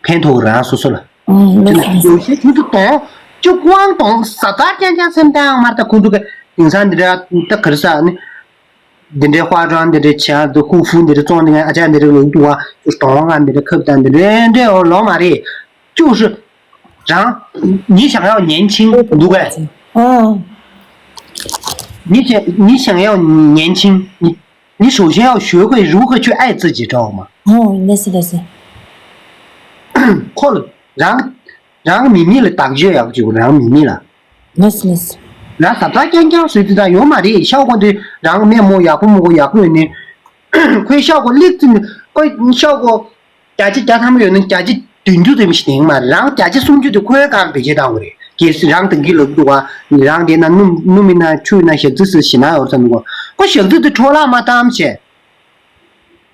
ཕན་ཐོགས་རང་སོ་སོ་ལ། ཨང་ལགས་སོ། ཡོ་ཤེ་ཁྱོད་ཚོ་དོང་ཅོག་ཀུའང་དོང་ས་ད་རྐྱང་རྐྱང་སེམས་ཏང་མར་ད་ཁུ་འདུག་ག་དེང་སང་འདི་འདྲ་ད་ག་རེ་ས་ནི། འདི་འདྲའི་ཧྭ་ཅང་འདི་འདྲའི་བྱ་འདི་ཧུ་ཧྥུ་འདི་འདྲའི་བཙོང་འདི་ངའི་ཨ་ཅག་འདི་འདྲའི་ལོག་འདུག་བ། ཅོག་དོང་ང་འདི་འདྲའི་ཁབ་དང་འདི་འདྲའི་འདྲའི་འོ་ལོ་མ་རེད། ཅོག་ཤི། 然后你想要年轻，对不对？哦，你想你想要年轻，你你首先要学会如何去爱自己，知道吗？哦，那是那是。 ཁོ་ལ་རང་རང་མི་མི་ལ་བདག་གཅོད་ཡག་ཅིག་རང་མི་མི་ལ། ལགས་ལགས། རང་ད་ལྟ་རྐྱང་རྐྱང་བཟོས་དུས་ད་ཡོད་མ་རེད། ཤའོ་གོ་འདི་རང་མེད་མོ་ཡག་པོ་མོ་གོ་ཡག་པོ་ཡོད་ནི། ཁོའི་ཤའོ་གོ་ལེགས་ཙི་ནི་ཁོའི་ཤའོ་གོ་བརྒྱ་ཆ་བརྒྱ་ཐམ་པ་ཡོད་ན་བརྒྱ་ཆ་བདུན་ཅུ་ཙམ་ཞིག་ལྡན་མ་རེད། རང་བརྒྱ་ཆ་སུམ་ཅུ་དེ་ཁོའི་གང་བེད་སྤྱོད་བཏང་དགོས་རེད། གལ་སྲིད་རང་དེང་གི་ལབ་འདུག་བ། རང་དེ་ན་སྣུམ་སྣུམ་མིན་ན་ཆུ་ཡིན་ན་ཞག་རྩི་སི་ཞི་ན་ཡོད་བསམ་འདུག་བ། ཁོ་ཞག་རྩི་དེ་འཕྲོ་བརླག་མ་བཏང་བྱས།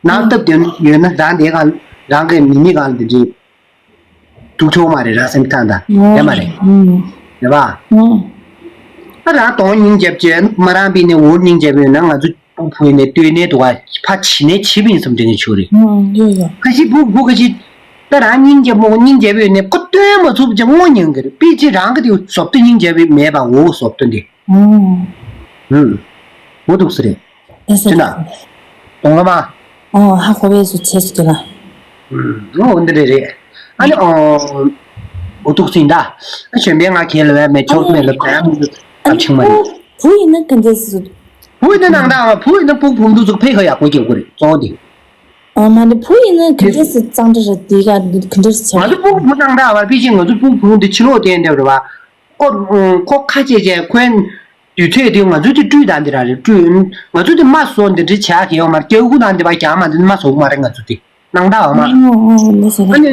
ནང་སྟབས་བདེ་ཡོད་ན་རང་དེ་གང་རང་གི་མི་མི་གང་དེ་འདྲའི། འདུག་ཆོག་མ་རེད། ར་སེམས་ཐང་དང་ཡ་མ་རེད། རེད་པ། ཨ་རང་གདོང་སྙིང་རྗེ་བྱས་མ་རང་པི་ནས་འོར་སྙིང་རྗེ་བས་ན་ང་ཚོ་ཕུ་ཕུ་ནས་ལྟོས་ནས་འདུག་ག་ཕ་ཕྱི་ནས་ཕྱི་པིན་སུམ་འདྲེ་ནས་ཆུ་རེད། ཁ་ཤི་ཕུ་ཕུ་ཁ་ཤི་ད་རང་སྙིང་རྗེ་མོ་སྙིང་རྗེ་བས་ནས་ཁོ་ལྟོས་མ་ཚུགས་ཀྱང་ངོ་ཉན་གི་རེད། པི་ཅི་རང་གི་དེ་བཟོ་ལྟ་སྙིང་རྗེ་བས་མེད་པ་འོ་བཟོ་ལྟ་འདི། ཨུ། འོ་འདུག་ས་རེད། ཨེ་ཟེར། ཅི་ན། གདོང་ལ་མ། ཨོ་ཧ་གོ་བས་སུ་ཆེ་སུ་དེ་ལ། ཨུ། འོ་འདི་རེད་རེད། ཨ་ནི་ཨོ། འོ་འདུག་སིན་ད། ཨ་གཞོན་པའི་ང་ཁྱེད་ལ་བས་མེད་ཆོག་མེད་ལ་ག་ཡང་མི་འདུག་ཨ་ནི་ཕྱིང་མ་རེད། བུ་ཡིན་ན་ག་འདྲས་སུ། བུ་ཡིན་ན་ནང་ད་བུ་ཡིན་ན་ཕུག་བུ་འདུག་ཚུགས་ཕེ་ཁ་ཡག་པོ་རྒྱབ་དགོས་རེད་གཙོ་བོ་དེ། ཨ་མ་ནི་བུ་ཡིན་ན་ག་འདྲས་སུ་གཙང་སྦྲ་རེད་དེ་ག་ག་འདྲས་སུ་ང་ཚོ་ཕུག་བུ་ནང་ད་བར་པི་ཅིང་ང་ཚོ་ཕུག་བུ་འདི་ཕྱི་ལོགས་བསྟན་འདྲ་རེད་བ། ཁོ་ཁོ་ཁ་ཆེ་ཆེ་ཁོའི་དུས་ཚོད་དེ་ང་ཚོ་དེ་སྤྲུལ་དང་འདི་ར་རེད། སྤྲུལ་ང་ཚོ་དེ་མ་བཟོ་འདི་འདྲི་བྱ་གི་ཡོད་མ་རེད། སྐྱ་ཁུ་དང་འདི་པ་རྒྱག་མ་འདི་མ་བཟོ་གི་མ་རེད། ང་ཚོ་དེ་ནང་ད་འོ་མ། ཨ་ནི་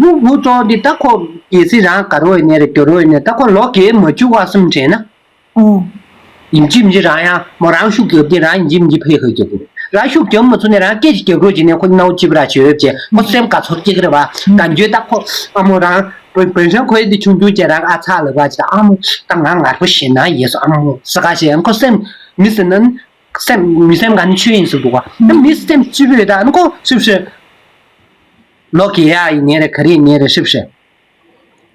བུ་བུ་གཙོ་འདི་ད་ཁོ་གལ་སྲིད་རང་དགའ་རོགས་ཡིན་ནའི་རེད། སྐྱོ་རོགས་ཡིན་ནའི་ད་ཁོ་ལོ་རྒས་མ་བཅུག་བ་སེམས་དྲན་ན། ཨོ། ཡིན་གཅིག་མིན་གཅིག་རང་ཡང་མོ་རང་ཤུགས་རྒྱབ་དེ་རང་ཡིན་གཅིག་མིན་གཅིག་ཕེ་ཁ་རྒྱབ་དགོས། རང་ཤུགས་རྒྱབ་མ་ཚུགས་ནས་རང་སྐད་ཅིག་རྒྱབ་རོགས་བྱས་ནས་ཁོ་སྣའུ་ཅི་པ་ར་བྱོས་བྱས་ཁོ་སེམས་དགའ་ཚོར་སྐྱེ་གི་རེད་བ། གང་བྱོས་ད་ཁོ་ཨ་མོ་རང་བོན་བོན་ཤང་ཁོའི་འདི་ཆུང་ཆུང་བྱས་རང་ཨ་ཚ་ལབ་པ་ཅིག་ད་ཨ་མོ་ད་ང་ངར་པོ་ཞེ་ན་ཡས་སོ་ཨ་མོ་ས་ག་ཞེ་ཡང་ཁོ་སེམས་མི་ཟེར་ན་སེམས་མི་སེམས་ག་ནི་ཆོས་ཡིན་ཟེར་འདུག་བ། ད་མི་སེམས་སྐྱིད་པོ་ཡོད་ད་ཨ་ནི་ཁོ་ཤིབ་ཤིབ་ལོ་གི་ཡ་ཡིན་ནའི་རེད་ག་རེ་ཡིན་ནའི་རེད་ཤིབ་ཤིབ།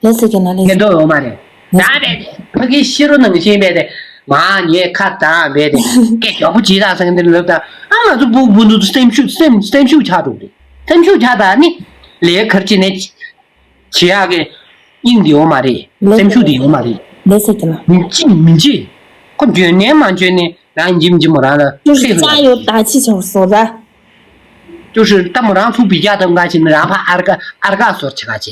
ལས་ཟེར་གྱི་ན་ལས་ཕན་ཐོགས་ཡོད་མ་རེད། ལས་ཟེར། ད་བས་ཕ་གི་ཤི་རོ་ནང་བཞིན་བས་ཏེ་མ་ངས་ཁ་བཏང་བས་ཏེ་སྐད་མགྱོགས་པོ་ཇི་ལྟར་སེང་འདིར་ལབ་ད་ཨ་ང་ཚོ་བུ་བུ་འདུག་སེམས་ཤུགས་སེམས་སེམས་ཤུགས་ཆག་འགྲོ་གི་རེད། སེམས་ཤུགས་ཆག་ད་ནི་ ལས་ཁར་ཅི་ནས་བྱེད་ཡག་གི་དབྱིངས་དེ་ཡོད་མ་རེད། ལས་སེམས་ཤུགས་དེ་ཡོད་མ་རེད། ལས་ཟེར་གྱི་ལ། མི་འཇིགས་མི་འཇིགས། ཁོ་འཇོན་ནས་མ་འཇོན་ནས་རང་འཇིམ་འཇིམ་མོ་རང་ལ་ཅུ་ཧྲི་ཧྲི་ཡོད། ད་ཅི་ཆོག་སོ་ར། ཅུ་ཧྲི་ལྟ་མོ་རང་ཚུགས་པའི་རྒྱ་དང་འགའ་ཞིག་ནི་རང་ཕ་ཨར་ཀ་ཨར་ཀ་སོར་ཆེ་ག་ཅེ།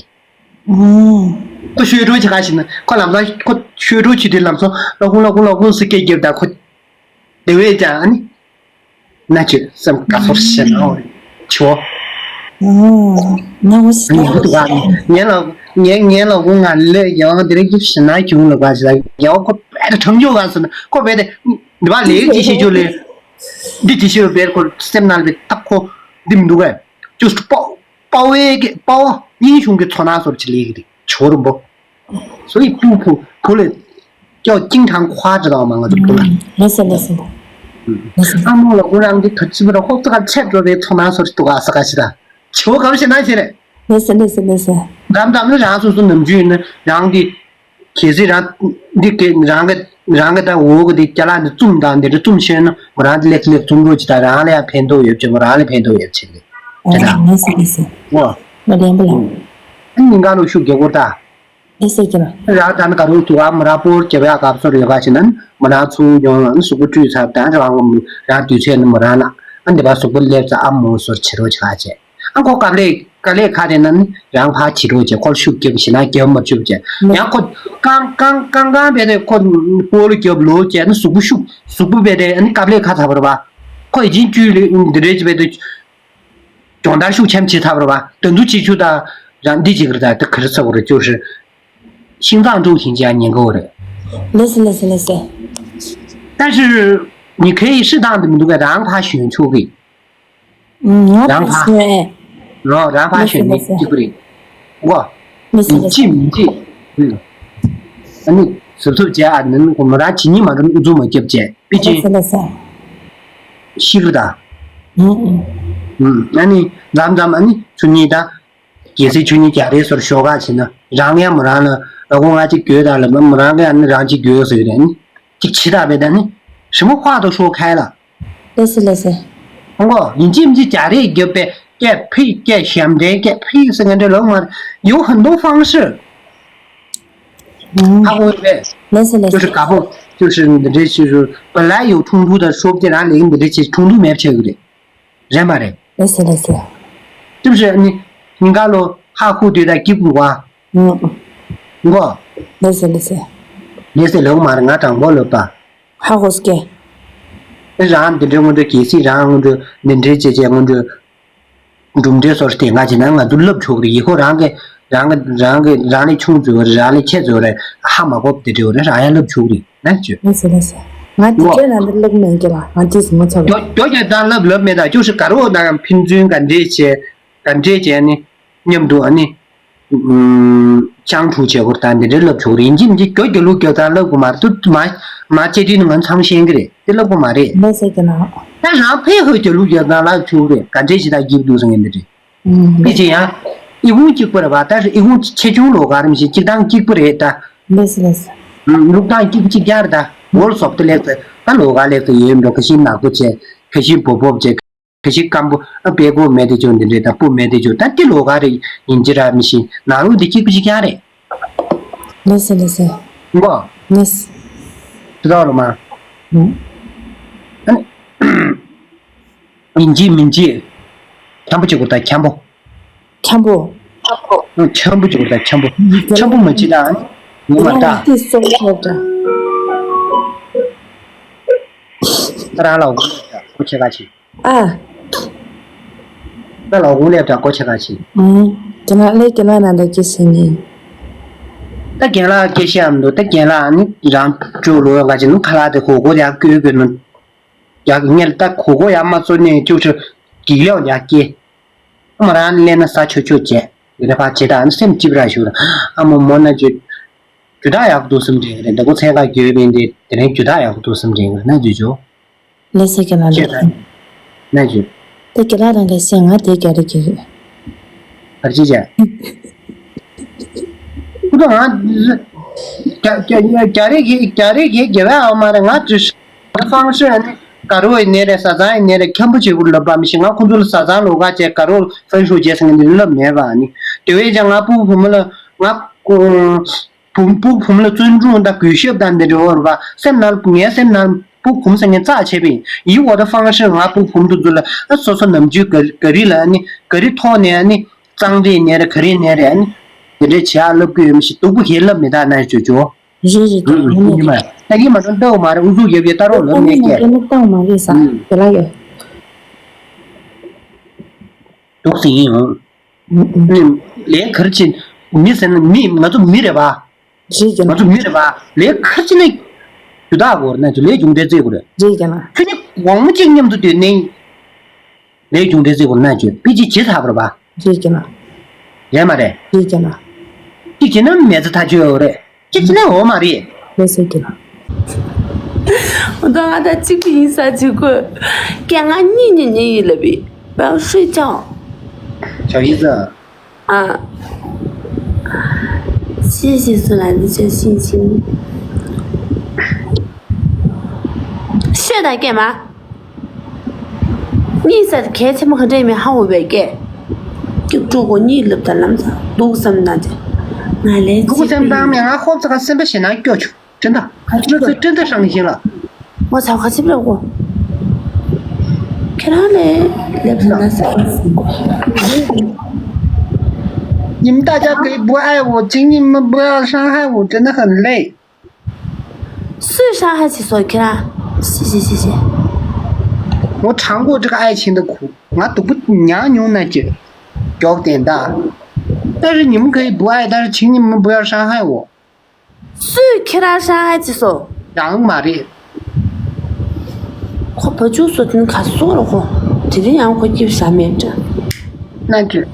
ཨོ། ཁོ་ཤོད་འགྲོ་ཆེ་ག་ཞིག་ནི་ཁོ་ལམ་སང་ཁོ་ཤོད་འགྲོ་ཆེ་དུས་ལམ་སང་ལོ་ཀུང་ལོ་ཀུང་ལོ་ཀུང་སི་ཀེ་རྒྱབ་ད་ཁོ། དེ་བས་ཀྱང་ཨ་ནི། ན་ཆོས་སེམས་དགའ་ཚོར་ཞེ་ན་འོ་ཆོ། ཨོ། ན་འོ་ཞེ་ན་འོ་ཞེ། ངན་ལ་ངན་ངན་ལ་ཀུང་ང་ལེ་ཡང་དེ་རིང་གི་ཞེ་ན་གྱོང་ལ་བ་ཞེ་ན་ཡང་ཁོ་པད་དྲང་འཇོག་ག་སོ་ན་ཁོ་པད་དེ་འདི་བ་ལེགས་ཀྱི་ཤེས་རྒྱུ་ལེ། འདི་ཅི་ཤེས་པའི་ཁོ་སེམས་ནང་ལ་ཏག་ཁོ་འདི་མི་འདུག་གས། ཅུས་པོ། དཔའ་བོའི་གི་དཔའ་བོ་ཡིན་གཞུང་གི་ཚོར་སྣང་སོར་ཅི་ལེགས་རེད་ཆོར་འབོ། སོ་ཡི་ཕུ་ཕུ་ཕུ་ལེ། ཀྱོ་ཅིང་ཁྲང་ཁོ་ཅི་དང་མང་ང་ཚོ་ཕུ་ལ། ལེ་སེ་ལེ་སེ། ལེ་སེ། ཨ་མོ་ལ་ཁོ་རང་གི་ཐུ་ཅི་བ་ཧོབ་ཙ་ག་ཆད་འགྲོ་བའི་ཚོར་སྣང་སོར་ཏུ་ག་ས་ག་ཞི་ད། ཆོ་གམ་ཞི་ན་ཞི་རེ། ལེ་སེ་ལེ་སེ་ལེ་སེ། འགྲམ་འགྲམ་ནི་རང་སོ་སོ་ནམ་རྒྱུན་ནི་རང་གི་གལ་སྲིད་རང་འདི་གི་རང་གི་རང་གི་ད་འོག་གི་དེ་ཅ་ལག་འདི་བཙུམ་དང་འདི་འདྲ་བཙུམ་ཤེས་ན་མོ་རང་འདི་ལེགས་ལེགས་བཙུམ་རོགས་ཅི་ད་རང་ལ་ཡང་ཕན་ཐོགས་ཡོད་ཅེས་མོ་རང་ལ་ཕན་ཐོགས་ཡོད་ཅེས་རེད་དེ་ད། ཨ་ལེ་སེ་ལེ་སེ། ཨོ། ང་ལན་པ་ལ། ཨ་ནི་འགའ་ལོ་ཤུགས་རྒྱག་གོ་ད། ལེ་སེ་ཀྱི་ལ། རང་ད་ནི་ག་རུ་ཐུག་ཨ་མོ་རང་སྤོར་རྒྱབ་ཡག་སྐབས་སོར་ཡོད་ག་ཞེ་ན་མོ་རང་ཚུར་ཡོང་ཨ་ནི་གཟུགས་པོ་བཀྲུས་ཚར་ད་རང་རང་དུས་ཚོད་ནི་མོ་རང་ལ་ཨ་འདི་པ་གཟུགས་པོ་སླེབས་ཙ་ཨ་མོ་སོར་བྱེད་རོགས་བྱེད་ག་བྱེད། ཨ་ཁོ་དཀའ་ལས་དཀའ་ལས་ཁ་རེ་ན་ནི་རང་ཕར་བྱེད་རོགས་བྱེད་ཁོ་ལ་ཤུགས་རྒྱབ་ཞེ་ན་རྒྱབ་མ་བཅུག་བྱེད། ཡང་ཁོ་རྐང་རྐང་རྐང་རྐང་བས་ཏེ་ཁོ་སྤོ་ལོ་རྒྱབ་ལོ་བྱེད་ནི་གཟུགས་པོ་ཤུགས་གཟུགས་པོ་བས་ཏེ་ཨ་ནི་དཀའ་ལས་ཁ་ཚ་བ་རེད་པ། ཁོ་ཡི་ཅིན་བཅུས་ལས་འདི་འདྲའི་བྱེད་པས་ཏེ་སྦྱོང་བརྡར་ཤུགས་ཆེམ་བྱེད་ཚ་བ་རེད་པ། ད་དུང་བྱེད་ཆུ་ད་རང་འདི་བྱེད་ཀྱི་རེད་ད་ད་ག་རེ་ཚ་བ་རེད་ཅོ་ཧྲི། 心脏骤停 བྱེད་ཡ་ཉེན་ཁ་བ་རེད། ལེ་སེ་ལེ་སེ་ལེ་སེ། 但是你可以适当的 མི་འདུག་ག་རང་ཕར་ཞོན་ཆོག་གི། ང་རང་ཕ་ཕ་ཤོད་ཨེ། རོ་རང་ཕ་ཤོད་ནི་སྐྱིད་པོ་རེད། ཨོ། མི་སྲིད་ལ་ཅི་མི་ཅི། ཨ་ནི་ཟུར་ཐུབ་བྱས་ཨ་ནི་ཁོ་མོ་རང་ཇི་ཉི་མ་རུ་ཨུ་ཚུགས་མ་རྒྱབ་བྱས་པི་ཅི། ལ་ས། ཤི་གི་ད། ཨ་ནི་མཚམས་མཚམས་ཨ་ནི་ཆུ་ཉི་ད། གལ་སྲིད་ཆུ་ཉི་རྒྱ་རེ་སོར་ཤོག་ག་བྱས་ན་རང་ཡང་མོ་རང་ལ་ཨ་ཁོ་ང་ཅིག་དགོས་ད་ལབ་ན་མོ་རང་གིས་ཨ་ནི་རང་ཅིག་དགོས་ཟེར་གི་རེད་ཨ་ནི། ཅིག་ཇི་ལྟར་བས་ད་ནི་ཞི་མོ་ཁ་དོག་ཤོག་ཁ་ལ། ལེ་སི་ལེ་སི། ཧོང་གོ་ཡིན་གཅིག་མིན་གཅིག་རྒྱ་རེ་རྒྱབ་པའི་སྐད་ཕིག་སྐད་ཞབས་འདྲེན་སྐད་ཕིག་ཟེར་མཁན་འདྲ་ལོག་མ་རེད། 有很多方式。 ཧ་གོ་རེད། ལེ་སི་ལེ་སི། 就是搞不就是འདི་འདྲའི་就是本来有冲突的说不定 རང་ལས་འདི་འདྲའི་ཆེ་冲突མེད་བྱེད་དགོས་རེད། རེད་མ་རེད། ལེ་སི་ལེ་སི། 是不是 ནི་ཉིན་གང་ལོ་ཧ་ཧུ་དུས་ད་སྐྱིད་པོ་བ། ཧོང་གོ། ལེ་སི་ལེ་སི། ལེ་སི་ལོག་མ་རེད། ང་དྲང་པོ་ལབ་པ། ཧ་གོ་སྐད། རང་འདི་འདྲའི་སྔོན་འགྲོ་གལ་སྲིད་རང་སྔོན་འགྲོ་འདི་འདྲའི་བྱས་བྱས་སྔོན་འགྲོ། གྲུབ་འབྲས་སོར་དེ་ང་བྱས་ན་ང་ཚོ་ལབ་ཆོག་རེད། ཡི་ཧོ་རང་གི་རང་གི་རང་གི་རང་ལས་ཆུང་ཚོ་རེད། རང་ལས་ཆེ་ཚོ་རེད། ཧ་མ་གོ་བ་དེ་འདྲ་རེད། རང་ཡང་ལབ་ཆོག་རེད་ན་ཅོ། ལེ་སི་ལེ་སི། ང་དེ་འདྲའི་ནང་དུ་ལབ་མེད་ཀྱི་ལ། ང་དེ་སུ་མ་ཚོར་བ། རྒྱོ་རྒྱོ་དང་ལབ་ལབ་མེད་ད་ཅོ་ཧྲི་ག་རོ་ན་ཕན་ཚུན་ག་འདྲས་བྱས་ག་འདྲས་བྱས་ནི་མཉམ་དུ་ཨ་ནི། ཨུམ། ཅང་ཁྲུ་བྱེད་སྐོར་དང་འདི་འདྲའི་ལབ་ཆོག་རེད། ཡིན་གཅིག་མིན་གཅིག་རྒྱོ་རྒྱོ་ལུགས་རྒྱོ་དང་ལབ་དགོས་མ་རེད། དུ་མ་མ་བཅད་དྲིན་ནི་ང་ཚང་ཤེས་ཀྱི་རེད། དེ་ལབ་དགོས་མ་རེད། ལེ་སི་ཀྱི་ན། ད་རང་ཕེ་ཧོ་རྒྱོ་ལུགས་རྒྱོ་དང་ལབ་ཆོག་རེད། ག་འདྲས་ཞིག་ད་རྒྱབ་འདུག་ཟེར་མཁན་འདི་རེད། ཨུམ། དེ་བྱས་ཡང་ཨི་ཁུང་གཅིག་པ་རེད་པ། ད་ཨི་ཁུང་ཆེ་ཆུང་ལོགས་ཀ་རིམ་བཞིན་གཅིག་དང་གཅིག་པ་རེད་ད། ལེ་སི་ལེ་སི། ལུགས་དང་གཅིག་གཅིག་རྐྱང་རེད་ད། འོལ་སོབ་ཏི་ལེགས་ཏེ་ད་ལོགས་ཀ་ལེགས་ཏེ་ཡོད་འགྲོ། ཁ་ཤས་ནག་པོ་བྱས། ཁ་ཤས་སྦོབ་སྦོབ་བྱས། ཁ་ཤས་སྐམ་པོ་ཨ་པད་གོ་མེད་དེ་ཅོ་འདི་འདྲས་དང་སྤུ་མེད་དེ་ཅོ་ད་དེ་ལོགས་ཀ་རེ་ཡིན་གྱི་ར་མི་ཤེས། ནང་ལོགས་འདི་གཅིག་པུ་གཅིག་རྐྱང་རེད། ལེ་སི་ལེ་སི། ཧོང་གོ། ལེ་སི། ཅི་ལྟར་རོ་མ། ཧུམ། ཨ་ནི། ཡིན་གཅིག་མིན་གཅིག་འཁྱམ་པོ་བྱེད་དགོས་ད་འཁྱམ་པོ། འཁྱམ་པོ། འཁྱམ་པོ་བྱེད་དགོས་ད་འཁྱམ་པོ། འཁྱམ་པོ་མ་བྱེད་ད་ཨ་ནི་ངོ་མ་ད། དེ་སོང་ཐོག་ད། ད་རང་ལ་འོ་ཁོ་ཆེ་ག་ཆེ། ཨ། ད་ལོག་གུང་སླེབས་དྲག་གོ་ཆེ་ག་ཆེ། ཨང་། རྒན་ལགས་ལས་རྒན་ལགས་ནང་དུ་སྐད་ཆ་ནི། ད་རྒན་ལགས་སྐད་ཆ་ཡང་མི་འདུག་ད་རྒན་ལགས་ནི་རང་ཅོ་ལོ་ཡང་ག་ཅི་ནུ་ཁ་ལག་དེ་གོ་གོ་ཡག་བསྐོལ་དགོས་ནུ། ཡག་ཉལ་ད་གོ་གོ་ཡག་མ་བཙོ་ནས་ཅོ་ཆུ་གིག་ལེའོ་ཡག་སྐྱེ། ཨ་མ་རང་ནི་ལས་ན་ས་ཆོ་ཆོ་བྱས་འདི་འདྲ་ཕར་བྱེད་ད་ཨ་ནི་སེམས་ཅིབ་ར་ཞུ་ར། ཨ་མ་མོ་ན་ཅོ། རྒྱུ་དག་ཡག་པོ་འདུག་བསམ་དྲན་གི་རེད། ད་གོ་ཚན་ཁ་གྱོད་པས་འདི་དེ་རིང་རྒྱུ་དག་ཡག་པོ་འདུག་བསམ་དྲན་གི་རེད་ན་ཅོ་ཅོ། ལེ་སི་ཀྱི་ལ་ལེ། ན་ཅོ། དེ་རྒན་ལགས་རང་གིས་ཤེས། ང་དེ་རྒྱ་རེ་རྒྱ་རེ། ག་རེ་བྱས་བྱས། ཁུ་ཏོ་ང་རྒྱ་རྒྱ་རྒྱ་རེ་གི་རྒྱ་རེ་གི་རྒྱ་བས་ཨ་མ་རེད། ང་ཅི་ཧྥང་ཧྲི་ཨ་ནི་ དགའ་རོགས་ཡིན་ནའི་རེད། བཟའ་ཚང་ཡིན་ནའི་རེད། འཁྱམ་པོ་བྱེད་དགོས་ལབ་པ་མི་ཤེས། ང་ཁོང་ཚོ་ལ་བཟའ་ཚང་ལོགས་ཀ་བྱས། དགའ་རོགས་ཧྥན་ཧྲུའུ་བྱས་ཟེར་མཁན་དེ་ལབ་མེད་པ་ནི། དེ་བས་ཀྱང་ང་སྤུ་གུ་བུ་མོ་ལ་ང་བུ་སྤུ་གུ་བུ་མོ་ལ་བརྩོན་འགྲུས་དང་གུས་ཞབས་དང་འདི་འདྲ་བོ་རེད་པ། སེམས་ནང་ངའི་སེམས་ནང་སྤུ་གུ་བུ་མོ་ཟེར་མཁན་རྩ་ཆེ་བས། ཡིད་འོ་ད་ཧྥང་ཧྲི་ང་སྤུ་གུ་བུ་མོ་དེ་ཚོ་ལ་ཨ་སོ་སོ་ནམ་རྒྱུན་ག་ག་རི་ལ་ནི་ག་རི་ཐོག་ནས་ནི་གཙང་རེད་ནས་རེད། ག་རེ་ནས་རེད། ཨ་ནི་དེ་འདྲས་བྱེད་ཡག་ལབ་ཀྱི་ཡོད་མི་ཤེས། སྡུག་པོ་ཞིག་ལབ་མི་ད་ན་ཅོ་ཅོ། རེད་རེད། ད་ཡིན་ནི་མ་ད་ཡིན་མ་ད་ལྟ་བ་མ་རེད། ཨུ་ཚུགས་རྒྱབ་ཡོད། ད་རོགས་ལབ་ནས་སྐད། ལྟ་བ་མ་རེད་ས་དེ་ལ་ཡོད། སྡུག་ཟིན་ཡིན་འོང་། ལས་གར་ཆེ་མི་ཟེར་ན་མི་ང་ཚོ་མི་རེད་པ། རེད་ཀྱི་ང་ཚོ་མི་རེད་པ། ལས་གར་ཆེ་ནས་རྒྱུ་དག་གོ་རེད་ན་ཚོ་ལས་རྒྱུ་འབྲས་བརྩི་དགོས་རེད། རེད་ཀྱི་ན། ཁྱོད་ནི་གོང་མ་གཅིག་མཉམ་དུ་སྡོད་ནས་ལས་རྒྱུ་འབྲས་བརྩི་དགོས་ན་ཚོ་པི་ཅི་ཇི་ཐབ་རེད་པ། རེད་ཀྱི་ན། རེད་མ་རེད། རེད་ཀྱི་ན། གཅིག་བྱས་ན་མེ་ཚ་ཐག་ཆོད་ཡོད་རེད། གཅིག་བྱས་ན་འོ་མ་རེད། ལས་ཟེར་གྱི་ན། ད་ང་ད་གཅིག་པུ་ཡིན་ས་ཅིག་གོ། ཀྱེ་ང་གཉིད་ཉལ་ཉལ་ཡིན་ལབ་པས། བའོ་睡觉། 小姨子。 啊，谢谢苏兰的这信心。睡的干嘛？你在开车门口这面好我别给，就住过你了的那么多，都什么那的，俺来这边。 སེམས་ནང་ང་ཧོབ་ཙག་སེམས་པ་ཞེ་ན་སྐྱོ་ཆུ། 真的，这是真的伤心了。 ངོ་ཚ་ཁ་ཚིབ་རེད་གོ། ཁྱེད་རང་ལས་ལེབ་ཟ་ན་ཟ། 你们大家可以不爱我，请你们不要伤害我，真的很累。 谁伤害起所以ཁྱེད་རང་谢谢谢谢。 我尝过这个爱情的苦， ང་སྡུག་པོ་མྱངས་མྱོང་ན་ཅི་མགྱོགས་བསྟན་ད། 但是你们可以不爱，但是请你们不要伤害我。 སུས་ཁྱེད་རང་ཧྲང་ཧའེ་ཅི་སོ། རང་མ་རེད། ཁོ་བ་ཕྱུགས་སུ་དེ་ནི་ག་སོ་རོ་ཁོ། དེ་རིང་ཡང་ཁོ་སྐྱིབ་ཤ་མེད་འདྲ། ན་ཅི།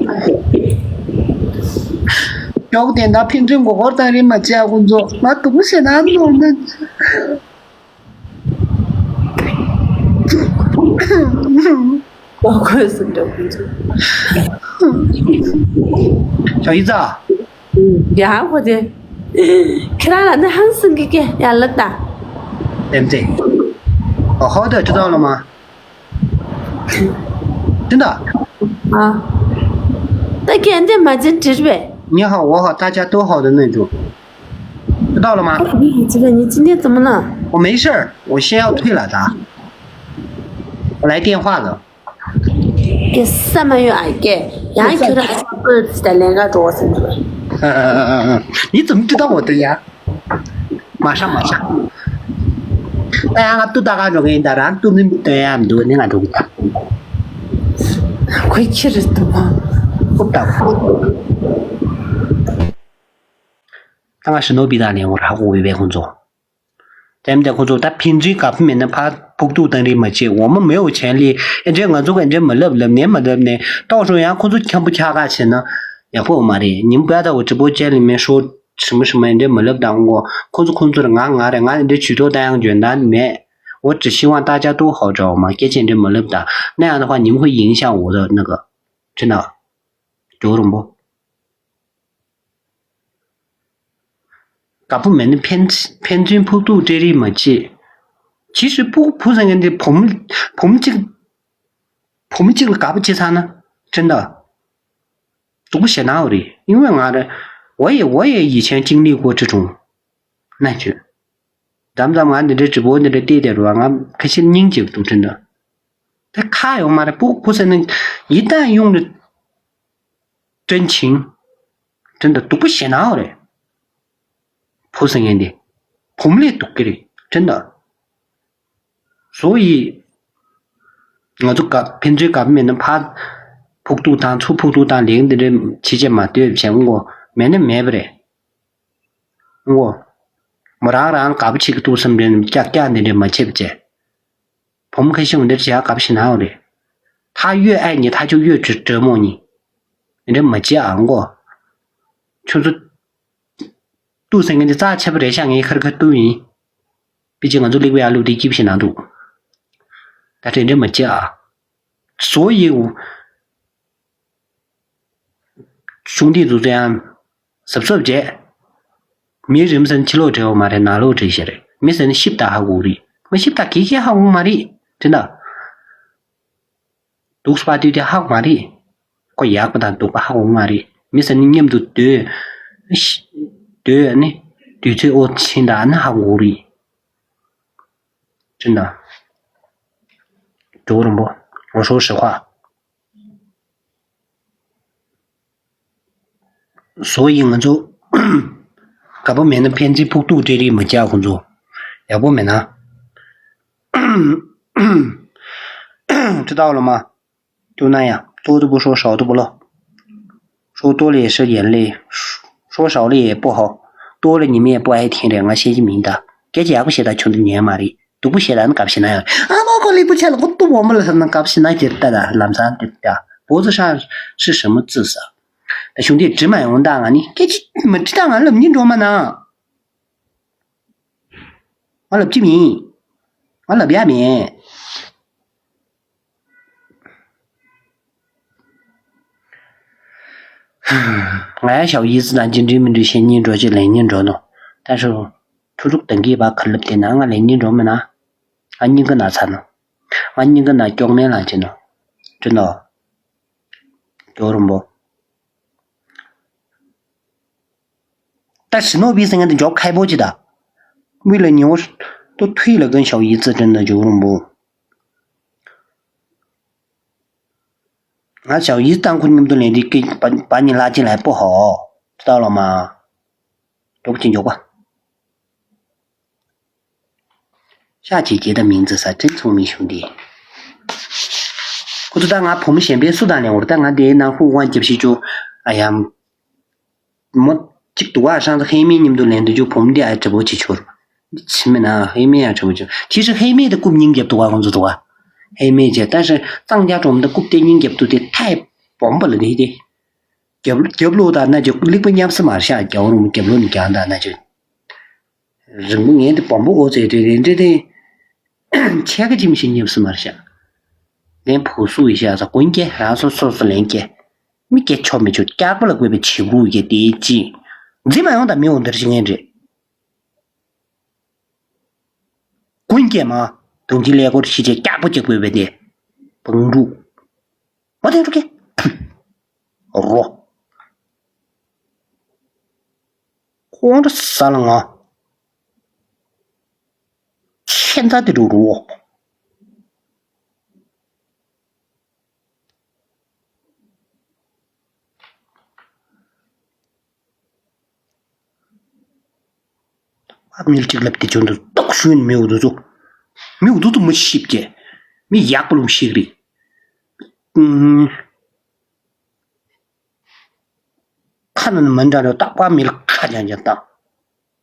མགྱོགས་དེ་འདྲ་ཕན་ཚུན་མགོ་སྐོར་དང་རིན་མ་བྱས་ཁོ་ཚོ་ང་སྡུག་པོ་ཞེ་དྲག་མྱོང་ན། ཨོ་ཁོས་སུ་འགྲོ་གི་འདུག་ཞའོ་ཡི་ཙ། ཡ་ཧོ་དེ། ཁྱེད་རང་ལ་ནི་ཧང་སང་གི་ཀྱེ་ཡ་ལ་ད། ཏན་ཏན། ཨོ་ཧོ་དེ་知道了吗？真的。 ཨ། ད་ཀྱེ་འདི་མ་འཛིན་དྲིར་བས། 你好，我好，大家都好的那种。知道了吗？ 你今天怎么了？ 我没事儿，我先要退了的。我来电话了。 ཀྱེ་ས་མ་ཡོད་ཨ་ཀྱེ། ཡང་ཁྱོད་རང་ཨ་ཀོས་ད་ལེན་ག་འགྲོ་བ་ཟིན་འགྲོ། 你怎么知道我的呀？马上马上。 ད་ཡང་ང་ཏུ་ད་ག་འགྲོ་གི་ཡིན་ད། རང་ཏུ་ནི་ཏུ་ཡང་འདུག་ནི་ང་འགྲོ་གི་ད། ཁོས་ཁྱི་རེད་འདུག་ཨ། ཨུབ་ད། ད་ང་ཞི་ནོ་བི་ད་ནི་འོ་ར་ཧ་གོ་བི་བས་ཁོང་ཚོ། དེ་འདྲ་ཁོ་ཚོ་ད་ཕན་ཚུན་དགའ་པོ་མེད་ན་ཕར་ཕུག་ཐུག་བཏང་རིགས་མ་བྱེད། འོ་མ་མེའོ་བྱན་ལི་ཨེ་འདྲས་ང་ཚོ་ག་ཨེ་འདྲས་མ་ལབ་ལབ་ནས་མ་ལབ་ནས་ཏོག་ཧྲོ་ཡང་ཁོ་ཚོ་འཁྱམ་པོ་ཆགས་ཁ་བྱས་ན་ཡག་པོ་མ་རེད། ཉིན་པ་ད་འོ་ཀྲི་པོ་ཅན་ལི་མེ་ཧྲོ་ཧྲི་མོ་ཧྲི་མོ་ཨེ་འདྲས་མ་ལབ་དང་། འོ་ཁོ་ཚོ་ཁོ་ཚོ་རེད། ང་ང་རེད། ང་ཨེ་འདྲས་ཇུས་གཏོགས་ད་ཡང་འཇོན་ཐང་མེད། 我只希望大家都好，知道吗？ སྐད་ཆ་ཨེ་འདྲས་མ་ལབ་དང་། 那样的话你们会影响我的那个，真的。 དགའ་པོ་མེད་ན་ཕན་ཕན་ཚུན་ཕུག་ཐུག་སྤྲད་རིགས་མ་བྱེད། ཇི་སྲིད་ཕུག་ཕུག་ཟེར་མཁན་དེ་བུ་མོ་བུ་མོ་གཅིག་བུ་མོ་གཅིག་ལ་དགའ་པོ་བྱེད་ཚར་ན་ཁྲིན་ད། སྡུག་པོ་ཞེ་ནའོ་རེད། ཡིན་ན་ང་རེ་我也我也以前经历过这种 那就 མཚམས་མཚམས་ང་འདི་འདྲའི་直播འདི་འདྲ་བལྟས་བསྡད་རུང་ང་ཁ་ཤས་སྙིང་རྗེ་པོ་འདུག་ཁྲིན་ད། དེ་ཁ་ཡོང་མ་རེད། ཕུག་ཕུག་ཟེར་ན་ཡིད་དང་ཡོང་རེད། 真情。 ཁྲིན་ད་སྡུག་པོ་ཞེ་ནའོ་རེད། བུ་ཟེར་མཁན་དེ་བུ་མོ་ལས་སྡུག་གི་རེད་ཁྲིན་ད། 所以 ང་ཚོ་དགའ་ཕན་ཚུན་དགའ་པོ་མེད་ན་ཕར་ཕུག་ཐུག་དང་ཚུར་ཕུག་ཐུག་དང་ལེགས་འདི་འདྲའི་བྱེད་ཅེས་མ་ལྟོས་བྱས་འོང་གོ། མེད་ན་མེད་པ་རེད། འོང་གོ། མོ་རང་རང་དགའ་པོ་བྱེད་ཀྱི་འདུག་བསམ་རེད། ཀྱག་ཀྱག་འདི་འདྲའི་མ་བྱེད་པ་བྱས། བུ་མོ་ཁ་ཤས་འོ་འདིར་བྱེད་ཡག་དགའ་པོ་ཞེ་ནའོ་རེད། 他越爱你，他就越折磨你。 འདི་འདྲ་མ་བྱེད་ཨང་གོ། ཁྱོད་ཚོ་ཏུ་ཟེར་མཁན་དེ་རྩ་ཆེ་པོ་རེད་ཤག་ངས་ཁར་ཁར་ཏུ་ཡིན། པི་ཅི་ང་ཚོ་ལིག་པའི་ཨ་ལུ་དེ་སྐྱིབ་ཞིག་ན་འདུག་ད་དྲན་དྲན་མ་བྱེད་ཨ། བཟོ་ཡིན། གཞུང་འདི་འཛུགས་ཚེ་ཡང་གཟབ་གཟབ་བྱས། མི་རིམ་ཟན་ཕྱི་ལོགས་བྲེལ་བ་མ་རེད། ནང་ལོགས་བྲེལ་ཤེས་རེད། མི་ཟན་ཤིབ་ད་ཧ་གོ་རེད། མི་ཤིབ་ད་གི་གི་ཧ་གོ་མ་རེད། དྲན་ད། སྡུག་པ་དུས་དེ་ཧ་གོ་མ་རེད། ཁོ་ཡག་པ་དང་སྡུག་པ་ཧ་གོ་མ་རེད། མི་ཟེར་ནི་མཉམ་དུ་སྡོད། སྡོད་ནི་དུས་ཚོད་ཨོ་ཕྱིན་དང་ནི་ཧ་གོ་རེད། དྲན་ད། ཇོ་བོ་རིན་པོ། ངོ་ཤོག་ཧྲི་ཧྭ། བཟོ་ཡིན་ང་ཚོ། དགའ་པོ་མེད་ན་ཕན་ཚུན་ཕུག་ཐུག་སྤྲད་རིགས་མ་བྱ་ཁོང་ཚོ། ཡག་པོ་མེད་ན། ཁྲི་ཏའོ་ལོ་མ། ཏུ་ན་ཡ། ཏོ་ཏུ་པོ་ཧྲོ་ཧྲའོ་ཏུ་པོ་ལོ། ཧྲོ་ཏོ་ལེ་ཧྲི་ཡན་ལེ། ཧྲོ་ཧྲའོ་ལེ་ཡེ་པོ་ཧོ། ཏོ་ལེ་ཉི་མེ་པོ་ཨེ་ཐེན་རེ་ང་ཤེས་ཀྱི་མིན་ད། སྐད་ཆ་ཡག་པོ་བཤད་ད་ཁྱོད་འདི་ཉན་མ་རེད། སྡུག་པོ་བཤད་ད་ནི་སྐབས་ཤིག་ན་ཡང་ཨ་མ་ཁོ་ལེགས་པོ་བྱས་ལ་ཁོ་སྟོབས་འོང་པ་ལ་ཟེར་ན་སྐབས་ཤིག་ན་ཁྱེར་ལྟ་ད་ལམ་སང་དེ་ལྟ་བོ་ཚོ་ཧྲ་ཧྲི་ཧྲི་མོ་བརྩི་ས། ད་གཞུང་དེ་འབྲི་མ་ཡོང་ད་ང་ནི་སྐད་ཆ་མ་འབྲི་ད་ང་ལབ་ཉིན་འགྲོ་མ་ན། ང་ལབ་ཀྱི་མིན། ང་ལབ་ཡ་མེད། ང་ཡང་ཞའོ་ཡི་ཙི་དང་ཅི་འདྲའི་མི་འདྲའི་བཤད་སྙིང་འགྲོ་ཅིག་ལེན་སྙིང་འགྲོ་ནོ། ད་ཧྲུ་ཧྲུ་ཧྲུག་དང་གིས་བ་ཁ་ལབ་དེ་ན་ང་ལེན་སྙིང་འགྲོ་མེད་ན། ང་སྙིང་གི་ན་ཚ་ནོ། ང་སྙིང་གི་ན་སྐྱོག་མེད་ལངས་ཅི་ནོ། དྲི་ནོ། ཇོ་རུམ་པོ། ད་ཞི་ནོ་བི་སེང་གེ་འདི་འཇོག་ཁ་པོ་ཅི་ད། མི་ལ་ཉེ་བོ་ཏོ་ཐུའི་ལ་ཀན་ཞའོ་ཡི་ཙི་དྲན་ན་ཇོ་རུམ་པོ། ང་ཞའོ་ཡི་ཙི་དང་ཁུ་མཉམ་དུ་ལེན་དུས་ཀི་པ་པ་ཉི་ལ་ཅི་ལ་པོ་ཧོ། ཏོ་ལོ་མ། འཇོག་ཅི་འཇོག་པ། ཤ་ཆེ་ཁྱེད་ད་མིང་ཙི་ས་ཁྲིན་ཚོང་མི་ཤུ་འདི། ཁོ་ཚོ་ད་ང་བུ་མོ་གཞན་པའི་སུ་དང་ལེན་འོར་ད་ང་དེའི་ནང་ཧུ་ཝང་རྒྱབ་ཤི་ཅུ་ཨ་ཡམ། མོ་གཅིག་འདུག་ཨ་ཧྲང་ཧེ་མེ་མཉམ་དུ་ལེན་དུ་ཅུ་བུ་མོ་འདི་ཨ་གྲི་པོ་ཆེ་ཆུར། འདི་ཆི་མེ་ན་ཧེ་མེ་ཨ་གྲི་པོ་ཆེ་ཆི་ཧྲི་ཧེ་མེ་དེ་རྐུབ་སྙིང་རྒྱབ་འདུག་ཨ་ཁོང་ཚོ་འདུག་ཨ། ཧེ་མེ་ཅེ་ད་ཧྲི་གཙང་རྒྱ་གྲོང་དུ་རྐུབ་དེ་སྙིང་རྒྱབ་འདུག་དེ་ཐའི་བོམ་པ་ལ་དེ་དེ། རྒྱབ་རྒྱབ་ལོག་དང་ན་ཅུ་ལིག་པ་ཉམས་སུ་མར་ཤ་རྒྱ་བོ་རུམ་རྒྱབ་ལོག་ནི་རྒྱང་དང་ན་ཅུ། རིང་པོ་ངན་དེ་བམ་པོ་ཨོ་ཙེ་དེ་རེ་འདྲེ་དེ། ཆས་ཀ་ཅི་མི་ཤེས་ཉེབ་སུ་མར་ཤ། ལན་ཕུ་སུ་ཡི་ཤ་ས་ཀུན་སྐྱེ་རང་སོ་སོ་སོ་ལན་སྐྱེ། མི་སྐྱེ་ཆོ་མི་ཆོ་སྐྱག་པ་ལ་བཀོད་པའི་བྱེད་བུ་ཡི་དེ་ཅི། འཛི་མ་ཡོང་དང་མི་འོང་དེར་ཤི་ངན་རེད། ཀུན་སྐྱེ་མ། དུང་ཅི་ལས་སྐོར་ཤི་ཆེ་སྐྱག་པོ་ཅིག་བཀོད་པའི་དེ། བང་འབྲུག་མ་དེ་འགྲོ་ཀྱེ། རོ། ཁོང་ཁྲོ་ས་ལ་ང་། ཁྱེད་ཚ་དེ་འགྲོ་རོ། ཨ་མིལ་གཅིག་ལབ་དེ་བྱུང་འདུག་ཏོག་ཞུན་མི་འུ་དུ་ཚོ། མི་འུ་དུ་ཚོ་མི་ཤིབ་ཀྱེ། མི་ཡག་པོ་ལུམ་ཤིག་རེད། ཨུམ། ཁ་ནང་མི་འདྲ་རེ་རྟག་པར་མིལ་ཁ་རྒྱང་རྒྱང་བཏང་།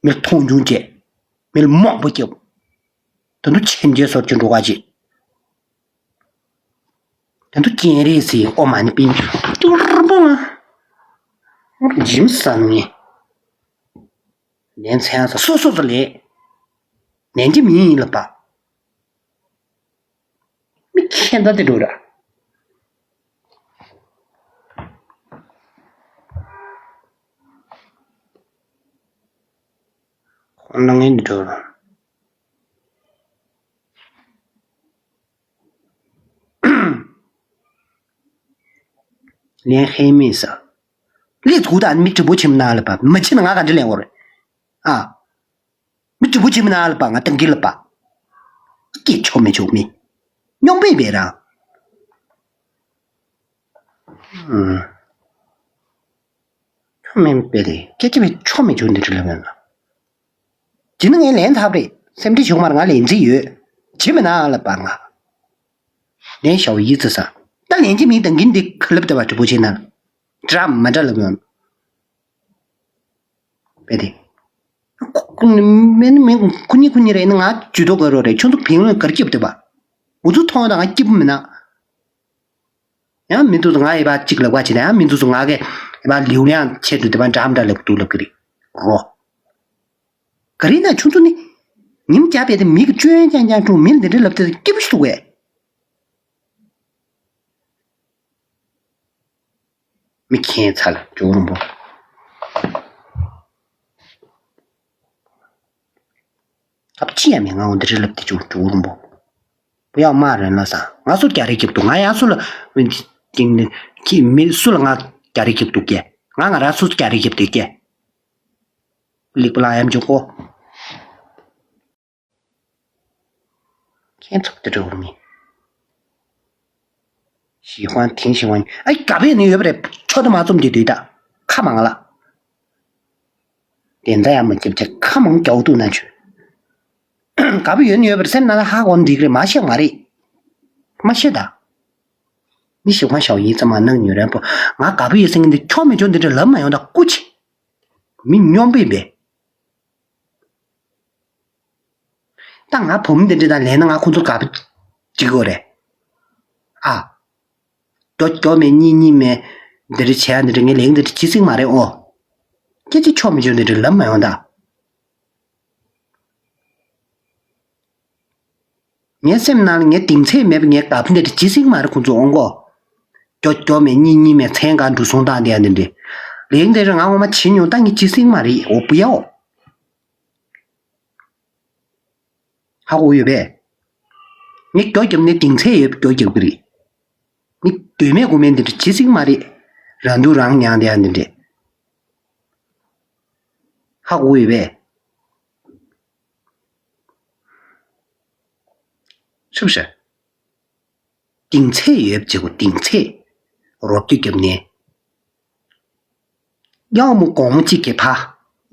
མིལ་མཐོང་ཆུང་བྱས། མིལ་མང་པོ་རྒྱབ། ད་དུང་ཆེན་རྒྱས་སོར་གྱི་འགྲོ་བ་ཅི། ད་དུང་སྐྱེན་རེ་སི་ཨོ་མ་ནི་པིན་ཏུར་པོ་ང་། འཇིམ་ས་ནི། ལན་ཚན་ས་སོ་སོ་སོ་ལས། ལན་གྱི་མི་ཡིན་ལ་པ། མི་ཁྱེད་ད་དེ་འགྲོ་ར། ཁོང་ལ་ངན་འགྲོ་ར། ལན་ཧེ་མེད་ས། ལས་ཐུག་ད་མི་གྲི་པོ་ཆེམ་ན་ལ་པ་མ་ཆེ་ན་ང་ག་འདྲི་ལན་འོར། ཨ། མི་གྲི་པོ་ཆེམ་ན་ལ་པ་ང་ཏང་གི་ལ་པ། སྐྱེ་ཆོག་མི་ཆོག་མི། སྙོམས་པའི་བེ་ར། ཨུམ། ཆོ་མེད་པས་རེད། སྐད་ཆ་བས་ཆོ་མེད་བྱུང་འདི་འདྲ་ལབ་ཡོང་ན། ཇི་ནི་ངས་ལན་ཐབས་རེད། སེམས་ཁྲལ་བྱུང་མར་ང་ལན་རྩིས་ཡོད། ཇི་མི་ན་ལབ་པ་ང་། ལན་ཞའོ་ཡི་ཙི་ས། ད་ལན་གྱི་མིང་དང་གིན་འདི་ཁ་ལབ་ལྟ་བ་གྲི་པོ་ཆེ་ན། འདྲ་མ་འདྲ་ལབ་ཡོང་། པས་རེད། ཁུ་ཁུ་མེན་མེན་ཁུ་ཉི་ཁུ་ཉི་རེད་ན་ང་ཇུས་གཏོགས་ག་རོ་རེད། ཁྱོད་ཚོ་ཕིང་ལོན་གར་སྐྱིབས་ལྟ་བ། འུ་ཚོ་མཐོང་དང་ང་སྐྱིབས་མི་ན། ཡང་མི་འདུག་ང་ཡི་བ་གཅིག་ལབ་པ་བྱེད་ན་ཡང་མི་འདུག་ང་གི་ཡི་བ་ལིའུ་ལིའང་ཆེད་དུ་དེ་བ་འདྲ་མི་འདྲ་ལབ་འདུག་ལབ་གི་རེད་རོ། ག་རེ་ན་ཁྱོད་ཚོ་ནི། ཉིམ་བརྒྱ་པས་དེ་མི་གི་སྤྱོད་ཡོན་ཀྱང་ཀྱང་ཀྲུང་མི་འདི་འདྲ་ལབ་དེ་སྐྱིད་པོ་ཞིག་འདུག་བས། མི་ཁྱེད་ཚ་ལ་ཇོ་རུང་པོ། ཐབས་ཅི་ཡང་མི་ང་འོ་འདི་འདྲ་ལབ་དེ་ཇོ་ཇོ་རུང་པོ། 不要骂人了 ཟེར། ང་སུ་རྒྱ་རེ་རྒྱབ་འདུག་ང་ཡང་སུ་ལ་ཁྱི་མི་སུ་ལ་ང་རྒྱ་རེ་རྒྱབ་འདུག་སྐྱེ། ང་ང་རང་སུ་རྒྱ་རེ་རྒྱབ་འདུག་སྐྱེ། ལིག་པ་ལ་ཡམ་འཇུག་གོ། ཁྱེད་ཚོ་དེ་འདྲ་འུར་མི། ཞི་ཧོན་དེང་ཞི་ཧོན་ཨ་དགའ་པོ་ནི་ཡོད་པ་རེད། ཆོ་ད་མ་བཙུམ་དེ་དུས་ད་ཁ་མང་ལ། དེ་འདྲ་ཡང་མ་ཁྱབ་ཆེ་ཁ་མང་རྒྱའུ་དུ་ན་ཆོས། དགའ་པོ་ཡོད་ནི་ཡོད་པར་སེམས་ནང་ལ་ཧ་གོ་འགྲིག་རེད་མ་ཤེས་མ་རེད། མ་ཤེས་ད། མི་ཞིག་མ་ཤའོ་ཡིན་ཙམ་མ་གནང་ཉོ་རན་པོ། ང་དགའ་པོ་ཡོད་སེང་གེ་འདི་ཁྱོ་མི་ཁྱོ་འདི་འདྲ་ལབ་མ་ཡོང་ད་སྐུ་ཆེ། མི་སྙོམ་པས་པས། ད་ང་བུ་མོ་འདི་འདྲ་དང་ལས་ན་ང་ཁོང་ཚོ་དགའ་པོ་བྱེད་དགོས་རེད། ཨ། རྒྱོ་རྒྱོ་མེད་གཉིད་གཉིད་མེད། འདི་འདྲ་བྱས་འདི་འདྲ་ངའི་ལས་འདི་འདྲ་ཇི་སྲིད་མ་རེད་ཨོ། སྐད་ཆ་ཆོ་མི་ཆོ་འདི་འདྲ་ལབ་མ་ཡོང་ད། ངའི་སེམས་ནང་ལ་ངའི་གདིང་ཚད་མེད་པ་ངའི་དགའ་པོ་འདི་འདྲ་ཇི་སྲིད་མ་རེད་ཁོང་ཚོ་ཨོ་མགོ། རྒྱོ་རྒྱོ་མེད་གཉིད་གཉིད་མེད་མཚན་གང་འགྲོ་སོང་བཏང་འདི་ཡ་འདི་འདྲ། ལས་འདི་འདྲ་ང་ངོ་མ་བྱེད་མྱོང་ད་ངས་ཇི་སྲིད་མ་རེད་ཨོ་བུ་ཡ་ཨོ། ཧ་གོ་ཡོད་པས། ངས་རྒྱོ་རྒྱབ་ནས་གདིང་ཚད་ཡོད་པའི་རྒྱོ་རྒྱབ་ཀྱི་རེད། ངས་དོན་མེད་དགོས་མེད་འདི་འདྲ་བྱེད་སྲིད་མ་རེད། རང་སྡུག་རང་མྱངས་བསྡད་ཡ་འདི་འདྲས། ཧ་གོ་ཡོད་པས། ཤུབ་ཤ། གདིང་ཚད་ཡོད་བྱེད་དགོས་གདིང་ཚད། རོ་བརྒྱུད་རྒྱབ་ནས། གཡང་མོ་གོང་མོ་གཅིག་གི་ཕ།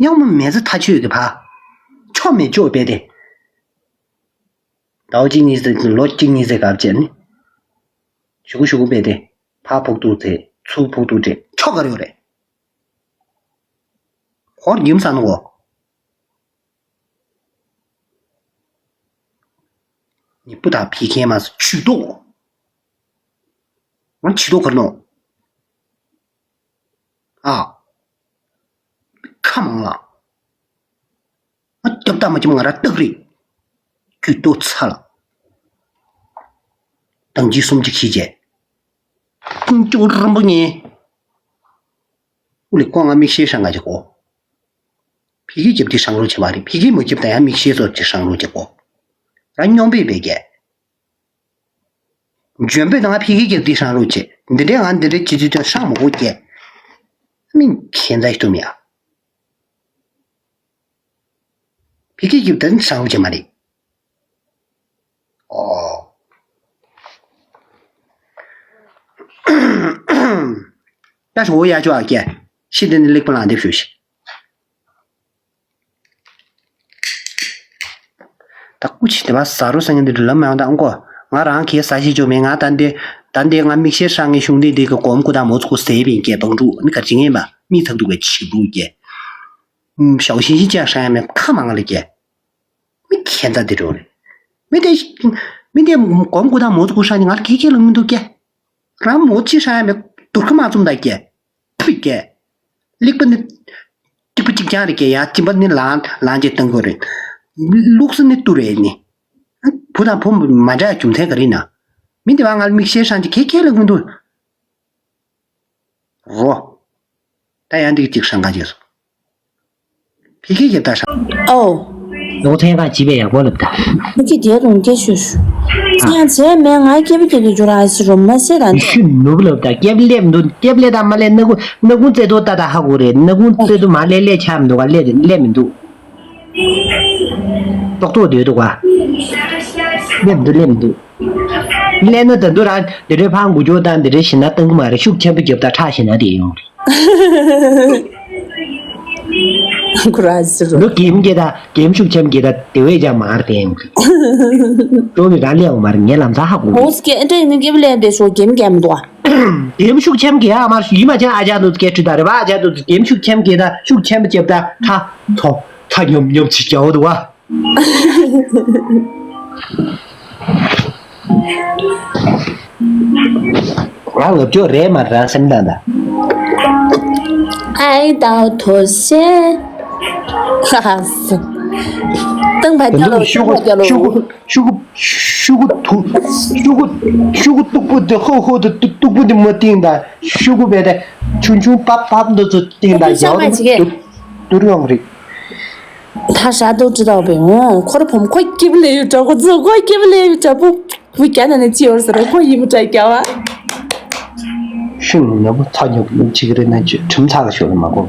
གཡང་མོ་མེ་ཚ་ཐ་ཆོས་ཀྱི་ཕ། ཆོ་མེ་ཅོ་པེ་དེ། ཟླ་བ་གཅིག་གཉིས་ཚེ་ལོ་གཅིག་གཉིས་ཚེ་གབ་བྱས་ནི། ཞུ་གུ་ཞུ་གུ་པེ་དེ། ཕ་ཕུག་ཏུ་ཚེ་ཚུ་ཕུག་ཏུ་དྲེ་ཆོ་ག་རེ་ཡོད་རེད། ཧོར་རྒྱུམ་ས་ནོ། ནི་པུ་ད་ཕི་ཁེ་མ་སུ་ཆུ་ཏོ། ང་ཆུ་ཏོ་གར་ནོ། ཨ། ཁ་མང་ལ། ང་རྒྱབ་ད་མ་ཅིམ་ང་ར་སྟག་རེད། ཁྱུ་ཏོ་ཚ་ལ། དང་ཅི་སུམ་ཅི་ཁྱི་ཅེ། ཀུན་ཅོ་རམ་པོ་ཉེ། ཨུ་ལི་ཀོ་ང་མིག་ཤེལ་ཧྲང་ག་ཅི་ཀོ། ཕི་གི་རྒྱབ་དེ་ཧྲང་རུ་ཆེ་བ་རེད། ཕི་གི་མ་རྒྱབ་ད་ཡང་མིག་ཤེལ་ཚོ་ཅི་ཧྲང་རུ་ཆེ་ཀོ། ར་སྙོམ་པའི་བེ་གེ། འཇོན་པོས་ང་ཕི་གི་རྒྱབ་དེ་ཧྲང་རུ་ཆེ། འདི་འདྲའི་ང་འདི་འདྲའི་ཅི་ཅི་ཅི་ཧྲང་མོ་གོ་གེ། མིན་ཁྱེད་ཚ་ཞིག་ཏུ་མི་ཡ། ཕི་གི་རྒྱབ་དེ་ཧྲང་རུ་ཆེ་མ་རེད། ཨོ། ད་ཞོ་ཡ་ཅོ་ཨ་ཀྱེ། ཤི་དེ་ནི་ལེགས་པ་ལང་འདེབས་ཞུ་ཤི། ད་ཀུ་ཆི་དེ་བ་ཟ་རུ་སང་ངན་དེ་ལམ་མ་ཡོང་ད་ཨང་ཀོ། ང་རང་གིས་ཟ་ཤི་ཅོ་མེད་ང་ད་འདི། ད་འདི་ང་མིག་ཤེལ་ཧྲང་ངའི་གཞུང་འདི་འདི་གི་གོམ་ཀུ་དང་མོ་ཚུ་ཀུ་ཟེ་བིན་ཀྱེ་བང་ཕྲུག་ནི་གར་ཅི་ངན་པ་མི་ཚག་འདུག་གི་ཆི་བུ་ཀྱེ། ཞའོ་ཤིང་ཤིང་ཅང་ཧྲང་ཡ་མེད་ཁ་མང་ལ་ཀྱེ། མི་ཁྱད་མཚར་དེ་འགྲོ་རེད། མི་དེ། མི་དེ་གོམ་ཀུ་དང་མོ་ཚུ་ཀུ་ཧྲ་ནི་ང་ལ་ཁེ་ཁེ་ལ་མི་འདུག་ཀྱེ། རང་མོ་ཅི་ཧྲ་ཡ་མེད་དུར་ཁ་མ་བཙུམ་ད་ཀྱེ། ཕུད་ཀྱེ། ལེགས་པ་ནི། གཅིག་པ་གཅིག་རྐྱང་རེད་ཀྱེ་ཡང་གཅིན་པ་ནི་ལང་ལང་ཅེ་བཏང་དགོས་རེད། ལུགས་སུ་ནི་ཏུ་རེད་ནི། བུ་དང་བུ་མ་འདྲ་རྒྱུ་མཚན་ག་རེ་ན། མི་དེ་བ་ང་ལ་མིག་ཤེལ་ཧྲང་ཅི་ཁེ་ཁེ་ལ་མི་འདུག་རོ། ད་ཡང་འདི་གཅིག་ཧྲང་ག་རྗེས་སུ། ཕི་ཁེ་ཁེ་ད་ཧྲང་། ཨོ། ལོ་ཚན་ག་ཅི་བས་ཡག་པོ་ལབ་ད། ཁྱི་དེ་རུང་སྐད་ཤོད་ཤོད། ཡང་བྱས་མེད་ང་སྐྱེ་བ་སྐྱེ་གི་འཇུ་ར་ཨ་སི་རོ་མ་སེ་དང་། ཤུ་ནུབ་ལབ་ད་སྐྱེ་བ་སླེབས་འདུག་སྐྱེ་བ་སླེབས་དང་མ་སླེབས་སྣ་ཁུང་སྣ་ཁུང་རྩེ་ཏོ་ད་ད་ཧ་གོ་རེད། སྣ་ཁུང་རྩེ་ཏོ་མ་སླེབས་སླེབས་ཆགས་མི་འདུག་ག་སླེབས་སླེབས་མི་འདུག་ཏོག་ཏོག་སྡོད་འདུག་ག་སླེབས་མི་འདུག་སླེབས་མི་འདུག་སླེབས་ན་ད་དུ་རང་དེ་འདྲའི་ཕང་དགུ་ཅོག་དང་དེ་འདྲའི་ཞེ་ན་བཏང་གི་མ་རེད། ཤུགས་ཆེན་པོ་རྒྱབ་ད་ཁྲག་ཞེ་ན་དེ་ཡོང་རེད། ཁོ་ར་ཟེར་རོ། ལོ་གེམ་སྐྱེ་ད་གེམ་ཤུགས་ཆེན་སྐྱེ་ད་དེ་བས་ཀྱང་མར་བསྟན་ཡོང་གི་ཅོ་མི་ག་ལས་འོང་མར་ངའི་ལམ་ས་ཧ་གོ་གི་ཧོ་སི་ཀེ་ཨེ་འདྲ་ཡིན་ན་སྐྱེ་བ་ལས་འདས་ཤོག་གེམ་རྒྱག་མི་འདུག་ཨ། གེམ་ཤུགས་ཆེན་སྐྱེ་ཨ་མར་ཡིད་མ་ཆེན་ཨ་ཅག་ཏུ་སྐད་ཁྲི་ད་རེ་བ་ཨ་ཅག་ཏུ་གེམ་ཤུགས་ཆེན་སྐྱེ་ད་ཤུགས་ཆེན་པོ་ལྕེབ་ད་ཁྲ་ཐོ་ཁྲ་ཉོམ་ཉོམ་ཆི་རྒྱ་བོ་འདུག་ཨ། ང་ལབ་ཆོག་རེད་མ་རང་སེམས་དང་ད། ཨའི་དའོ་ཐོ་ཤེ། ཧ་ཧ་སེ། ཏང་བ་རྒྱ་ལོ་ཤུ་གུ་ཏང་བ་རྒྱ་ལོ། ཤུ་གུ་ཤུ་གུ་ཤུ་གུ་ཐུ་ཤུ་གུ་ཤུ་གུ་སྟུག་པོ་དེ་ཧོ་ཧོ་དེ་སྟུག་པོ་དེ་མ་ཏིང་ད་ཤུ་གུ་བས་དེ་ཆུང་ཆུང་པབ་པབ་འདི་ཚོ་ཏིང་ད་ཡག་དུར་ཡོང་རེད། ད་ཧྲ་དོ་ཅི་ད་བས་ངོ་ཁོ་ར་བུམ་ཁོ་སྐྱིབ་ལེ་ཡུ་དྲ་ཁོ་ཚོ་ཁོ་སྐྱིབ་ལེ་ཡུ་དྲ་པོ། བུ་རྒྱ་ནང་ནས་ཅི་ཡོད་ཟེར་རོ་ཁོ་ཡིན་པ་འདྲ་རྒྱ་བ། ཤིང་ནག་པོ་ཚ་ཉོག་ཉོག་ཆི་གི་རེད་ན་ཅི་ཁྲིམས་ཚ་ག་ཤོར་མ་གོ།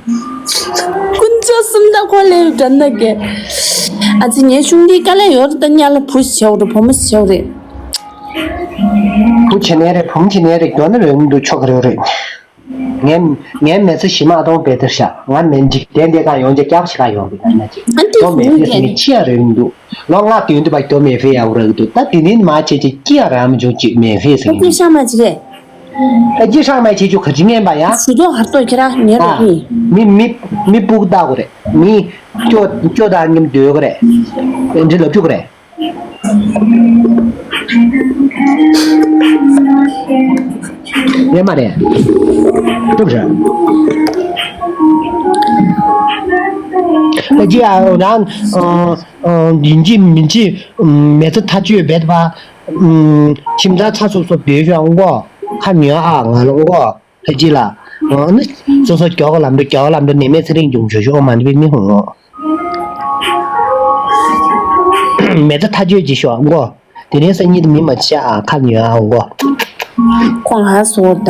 དཀོན་མཆོག་གསུམ་ད་ཁོ་ལས་དྲན་ན་གི། ཨ་ཙི་ངའི་ཆུང་དེའི་དཀའ་ལས་ཡོད་རེད་ད་ཉ་ལ་བུ་ཞིག་བྱའོ་རེད་བུ་མོ་ཞིག་བྱའོ་རེད། བུ་བྱེད་ནའི་རེད་བུ་མོ་བྱེད་ནའི་རེད་མགྱོགས་ན་རེད་འདུག་ཆོག་གི་རེད་རེད། ངའི་ངའི་མི་ཚེ་ཞི་མ་ཨ་སྟོང་པའི་དེར་བཞག་ང་མི་འཇིག་རྟེན་འདི་གང་ཡོང་ཅེས་སྐྱབས་ཤིག་ག་ཡོང་གི་ད་ན་ཅིག་ཨ་འདི་དོ་མེད་ཟེར་ནི་ཅི་ཡང་རེད་འདུག་ལོ་ལྔ་བདུན་དུ་བ་དོ་མེད་ཕེ་ཡག་རེད་འདུག་ད་དེ་ནི་མ་བྱེད་ཅིག་ཅི་ཡང་རང་མི་འཇོག་ཅིག་མེད་ཕེ་ཟེར་ཨ་འདི་ཤ་མ་ཅིག་རེད། ད་ཅི་ཧྲང་མ་བྱེད་ཅུ་ག་ཅི་ངན་པ་ཡ། ཞུ་དོ་ཧར་ཏོ་ཁྱེད་རང་ཉེ་རོ་ཨ་ཡིན། མི་མི་མི་སྤུག་ལྟ་གོ་རེད་མི་སྐྱོ་སྐྱོ་དང་ངེམ་སྡོད་གོ་རེད། འདི་ལབ་ཅུ་གོ་རེད། ཡོད་མ་རེད། ཐུབ་རེད། ཨ་ཅི་ཨ་རང་ཨ་ཨ་ཡིན་གཅིག་མིན་གཅིག་མེ་ཚ་ཐག་ཆོད་བེད་པ། ཁྱིམ་ཚང་ཚ་སོབ་སོབ་བསྡད་ཤོག་མགོ་ཁ་ཉོན་ཨ་ང་ལ་མགོ་ཨ་ཅི་ལ། ཨ་ནི་སོ་སོ་མགྱོགས་ལམ་འགྲོ་མགྱོགས་ལམ་འགྲོ་ནད་མེད་ཚེ་རིང་འབྱུང་ཆོག་ཤོག་མ་འདི་བས་མི་ཧུང་ངོ་། མེ་ད་ཐག་གཅོད་ཀྱི་ཤོག་མགོ། དེ་རིང་སང་ཉིན་དུ་མི་མ་ཆེ་ཨ་ཁ་ཉོ་ཨ་མགོ། ཁོང་ཧ་སོ་ད།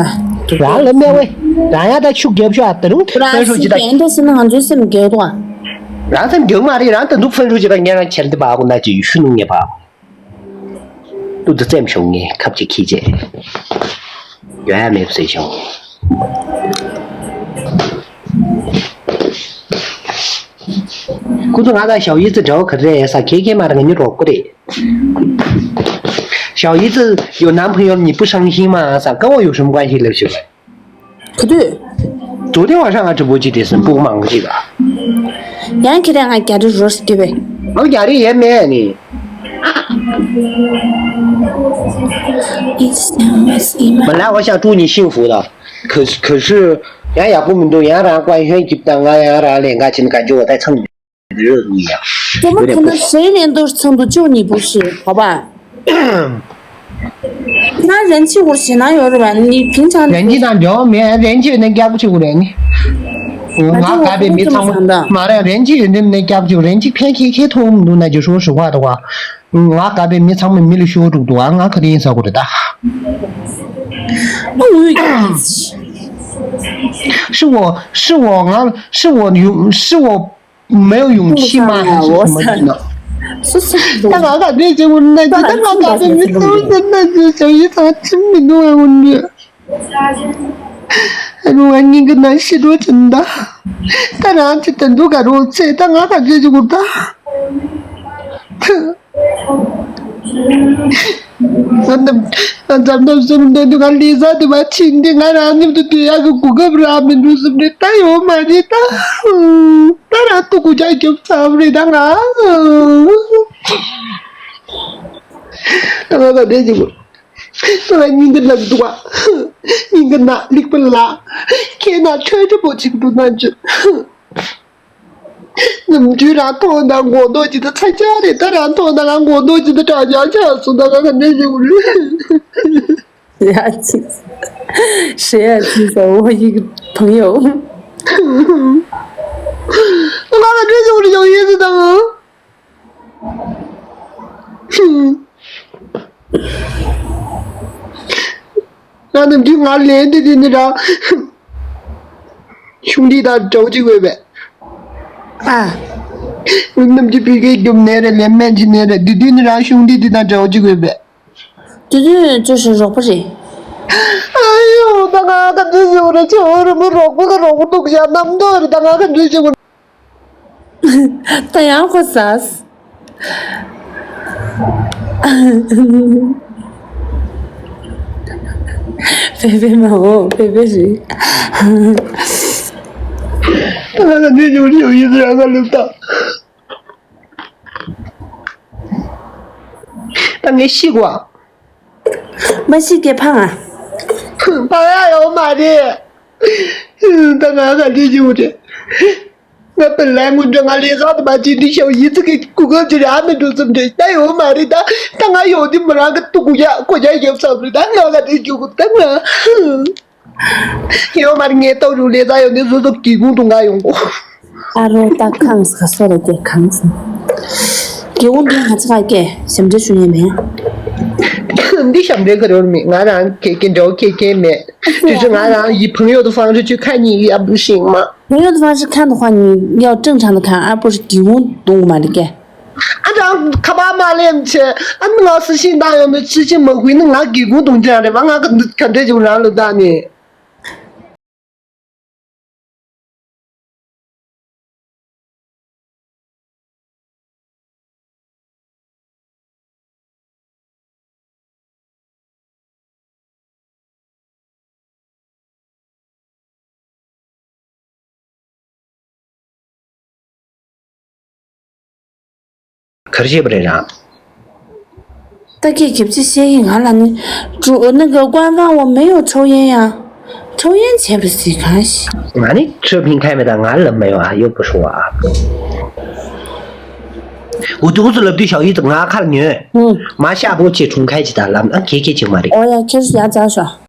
རང་ལ་སྨྲས་བས། རང་ཡ་ད་ཤུགས་རྒྱབ་ཤོག་ཨ་ད་རུང་ཕན་ཧྲུའུ་ཅི་ད། ཨེ་འདྲ་སེ་ན་ང་ཚོའི་སེམས་རྒྱལ་དོ། རང་སེམས་རྒྱུག་མ་རེད་རང་ད་འདུག་ཕན་ཧྲུའུ་ཅི་ད་ཉན་རང་ཁྱེར་འདི་བ་གོ་ན་ཅི་ཡུ་ཤུ་ནུ་ངེ་བ། ཏུ་ཏུ་བཙེམ་བྱུང་ངས་ཁབ་ཅིག་ཁྱི་རྗེས། ཡོད་ཡ་མེད་ཟེར་བྱུང་ངས། ཁོ་ཚོ་ང་དང་ཞའོ་ཡི་ཙི་འདྲ་བོ་ག་རེ་རེད་ས་ཁྱེད་ཁྱེད་མ་ར་ང་གཉིས་རོགས་པོ་རེད། ཞའོ་ཡི་ཙི་ཡོད་ནམ་ཕུ་ཡོད་ཉི་པུ་ཧྲང་ཤིང་མ་ས་ཀ་བོ་ཡོད་ཧྲུམ་ཀ་ཤིག་ལབ་ཞུ། ག་དུས།昨天晚上啊，直播间的是不忙这个。ཡང་ཁྱེད་རང་ང་རྒྱ་རི་རོ་སི་དེ་བས། ང་རྒྱ་རི་ཡས་མེད་ནི།本来我想祝你幸福的，可是可是，ཡང་ཡག་པོ་མི་འདུག་ཡང་རང་ཀོན་ཧོན་གྱིབ་དང་ང་ཡང་རང་ལས་འགའ་ཕྱིན་ག་འཇོག་ད་ཚང་། རེད་ཡ། ཁྱོད་མ་ཁོ་ན་ཟས་ལེན་དུ་ཚང་དུ་བཅུ་གཉིས་པོ་ཞིག་གོ་བ། ང་རན་ཆི་བོར་ཞེ་ན་ཡོད་རེད་བ་ནི་ཕིན་ཆང་རན་ཆི་དང་འབྲེལ་བ་མེད་རན་ཆི་ཡོད་ན་སྐྱག་པོ་ཆེ་བོ་རེད་ནི། ང་དགའ་པའི་མི་ཚང་མ་མ་རེད་རན་ཆི་ཡོད་ནི་མིན་ན་སྐྱག་པོ་ཆེ་བོ་རན་ཆི་ཕན་ཁེ་ཁེ་ཐོག་མི་འདུག་ན་ཅི་ཧྲོ་ཧྲི་བ་འདུག་བ། ང་དགའ་པའི་མི་ཚང་མ་མི་ལ་ཤོར་འགྲོ་འདུག་བ་ང་ག་དེ་ཡིན་ཟ་གོ་རེད་ད། 是我是我 ང是我有是我 没有勇气吗？还是什么的呢？是是。他刚刚那节目那句，他刚刚那句，那句小姨他听不懂啊，我女。如果你跟他是多真的，他让这等都敢给我吃，他刚刚这句话。 ང་རྣམས་ང་འཛམ་ཐང་གསུམ་འདོན་དུ་ང་ལས་ས་དེ་བ་ཕྱིན་ཏེ་ང་རང་མཉམ་དུ་སྡོད་ཡག་གི་གོ་སྐབས་རག་མི་འདུག་བསམ་ནས་ད་ཡོང་མ་རེད་ད། ད་རང་ཐུག་གུ་ཅག་རྒྱབ་ཚར་བ་རེད་ད་ང་། ད་ང་ག་འདྲས་ཅིག་ད་ང་སྙིང་གི་ནག་འདུག་བ། སྙིང་གི་ནག་ལིག་པ་ལ་ཁྱེད་ན་ཆོས་ཆོས་པོ་ཅིག་འདུག་ན་འཇུ། ནམ་རྒྱུན་རང་མཐོང་ན་མགོ་རྡོག་ཅིག་ཏུ་ཚ་ཆ་རེད་ད་རང་མཐོང་ན་ང་མགོ་རྡོག་ཅིག་ཏུ་དྲག་ཆ་ཆ་སོང་ད་ང་ག་འདྲ་ཞིག་རེད། ཡ་ཅི། ཞེ་ཡ་ཅི་ཟ་འོ་ཡིག་朋友། ང་ག་འདྲ་ཞིག་རེད་ཡོང་ཡིན་ཟེར་དང་། ང་ནམ་རྒྱུན་ང་ལན་དེ་དེ་ནི་ར། ཤུང་འདི་དང་འདྲ་བོ་ཅིག་འོས་པས། ཨ། ནམ་རྒྱུན་བི་གའི་རྒྱུམ་ནས་རེད་ལན་མན་ཅི་ནས་རེད་དེ་དེ་ནི་ར་ཤུང་འདི་དེ་དང་འདྲ་བོ་ཅིག་འོས་པས། དེ་དུས་ཅོ་ཞིག་རོགས་པ་རེད། ཨ་ཡོ་ད་ང་ག་འདྲ་ཞིག་རེད་ཅི་འོ་རུ་མི་རོགས་པ་ག་རོགས་པ་འདུག་ཡ་ནམ་དུ་རེད་ད་ང་ག་འདྲ་ཞིག་རེད། ད་ཡང་ཁོ་ཟས། པེ་པེ་མ་འོ་པེ་པེ་རེད། ད་ང་ལ་ནི་ཡོད་ཡོད་ཡིན་ཟེར་ང་ལུག་ད། ད་ངས་ཤི་གོ། མ་ཤི་གེ་ཕང་ཨ། ཕང་ཡ་ཡོད་མ་རེད། ད་ང་ག་འདྲ་ཞིག་རེད། ང་པི་ལན་ངུ་འདྲ་ང་ལས་བཟང་དུ་མ་བྱེད་འདི་ཤའོ་ཡི་ཙི་གི་གུ་གབ་ཀྱི་རེད་ཨ་མི་འགྲོ་ཙམ་རེད་ད་ཡོད་མ་རེད་ད། ད་ང་ཡོང་དུས་མི་རང་གི་ཏུ་གུ་ཡ་ཁོ་ཡ་ཡོད་ཙམ་རེད་ད་ང་ག་དེ་རྒྱུ་གུ་ད་ང་། ཡོད་མ་རེད་ངས་ཏོག་རུ་ལས་བཟང་ཡོང་དུས་བཟོ་ཚོ་གི་གུང་དུ་ང་ཡོང་གོ། ཨ་རོ་ད་ཁང་ས་སོ་རེད་དེ་ཁང་ས། གི་གུང་དུ་ང་ཚ་ག་སྐད་ཞིམ་འདྲ་ཞུ་ཉན་མེད། འདི་ཞབས་འདྲེན་ག་རེ་མེད། ང་རང་ཁེ་ཁེ་འདྲ་བོ་ཁེ་ཁེ་མེད། དུས་ཚོད་ང་རང་ཡི་朋友的方式去看你也不行吗？ 朋友的方式看的话，你要正常的看，二不是给我懂嘛？这个。 ཨ་ཅག་ཁ་པར་མ་ལེན་བྱས། ཨ་ནི་ང་སུ་ཤིང་བཏང་ཡོང་དུས་ཅི་ཅི་མ་གུས་ནི་ང་སྒེའུ་ཁུང་རྡུང་རྒྱུ་རེད་པ། ང་ག་འདི་ག་འདྲས་བྱུང་རང་ལ་བཏང་ནི། ག་རེ་བྱས་པ་རེད་རང་། ད་ཁྱེད་ཁྱབ་ཆེ་བཤད་ཀྱི་ང་ལ་ནི། ཀྲུ་ཨོ་ནི་གི་官方我没有抽烟呀། 抽烟 བྱས་པ་ཟིག་གང་ཞིག་ང་ནི་车平开没的，俺人没有啊，又不是我啊。我都是了对小姨子，俺看女，嗯。马下不去重开起的，俺俺给给请嘛的。 ཨོ་ཡ་ཁྱེད་ཡ་ཙག་ཤོག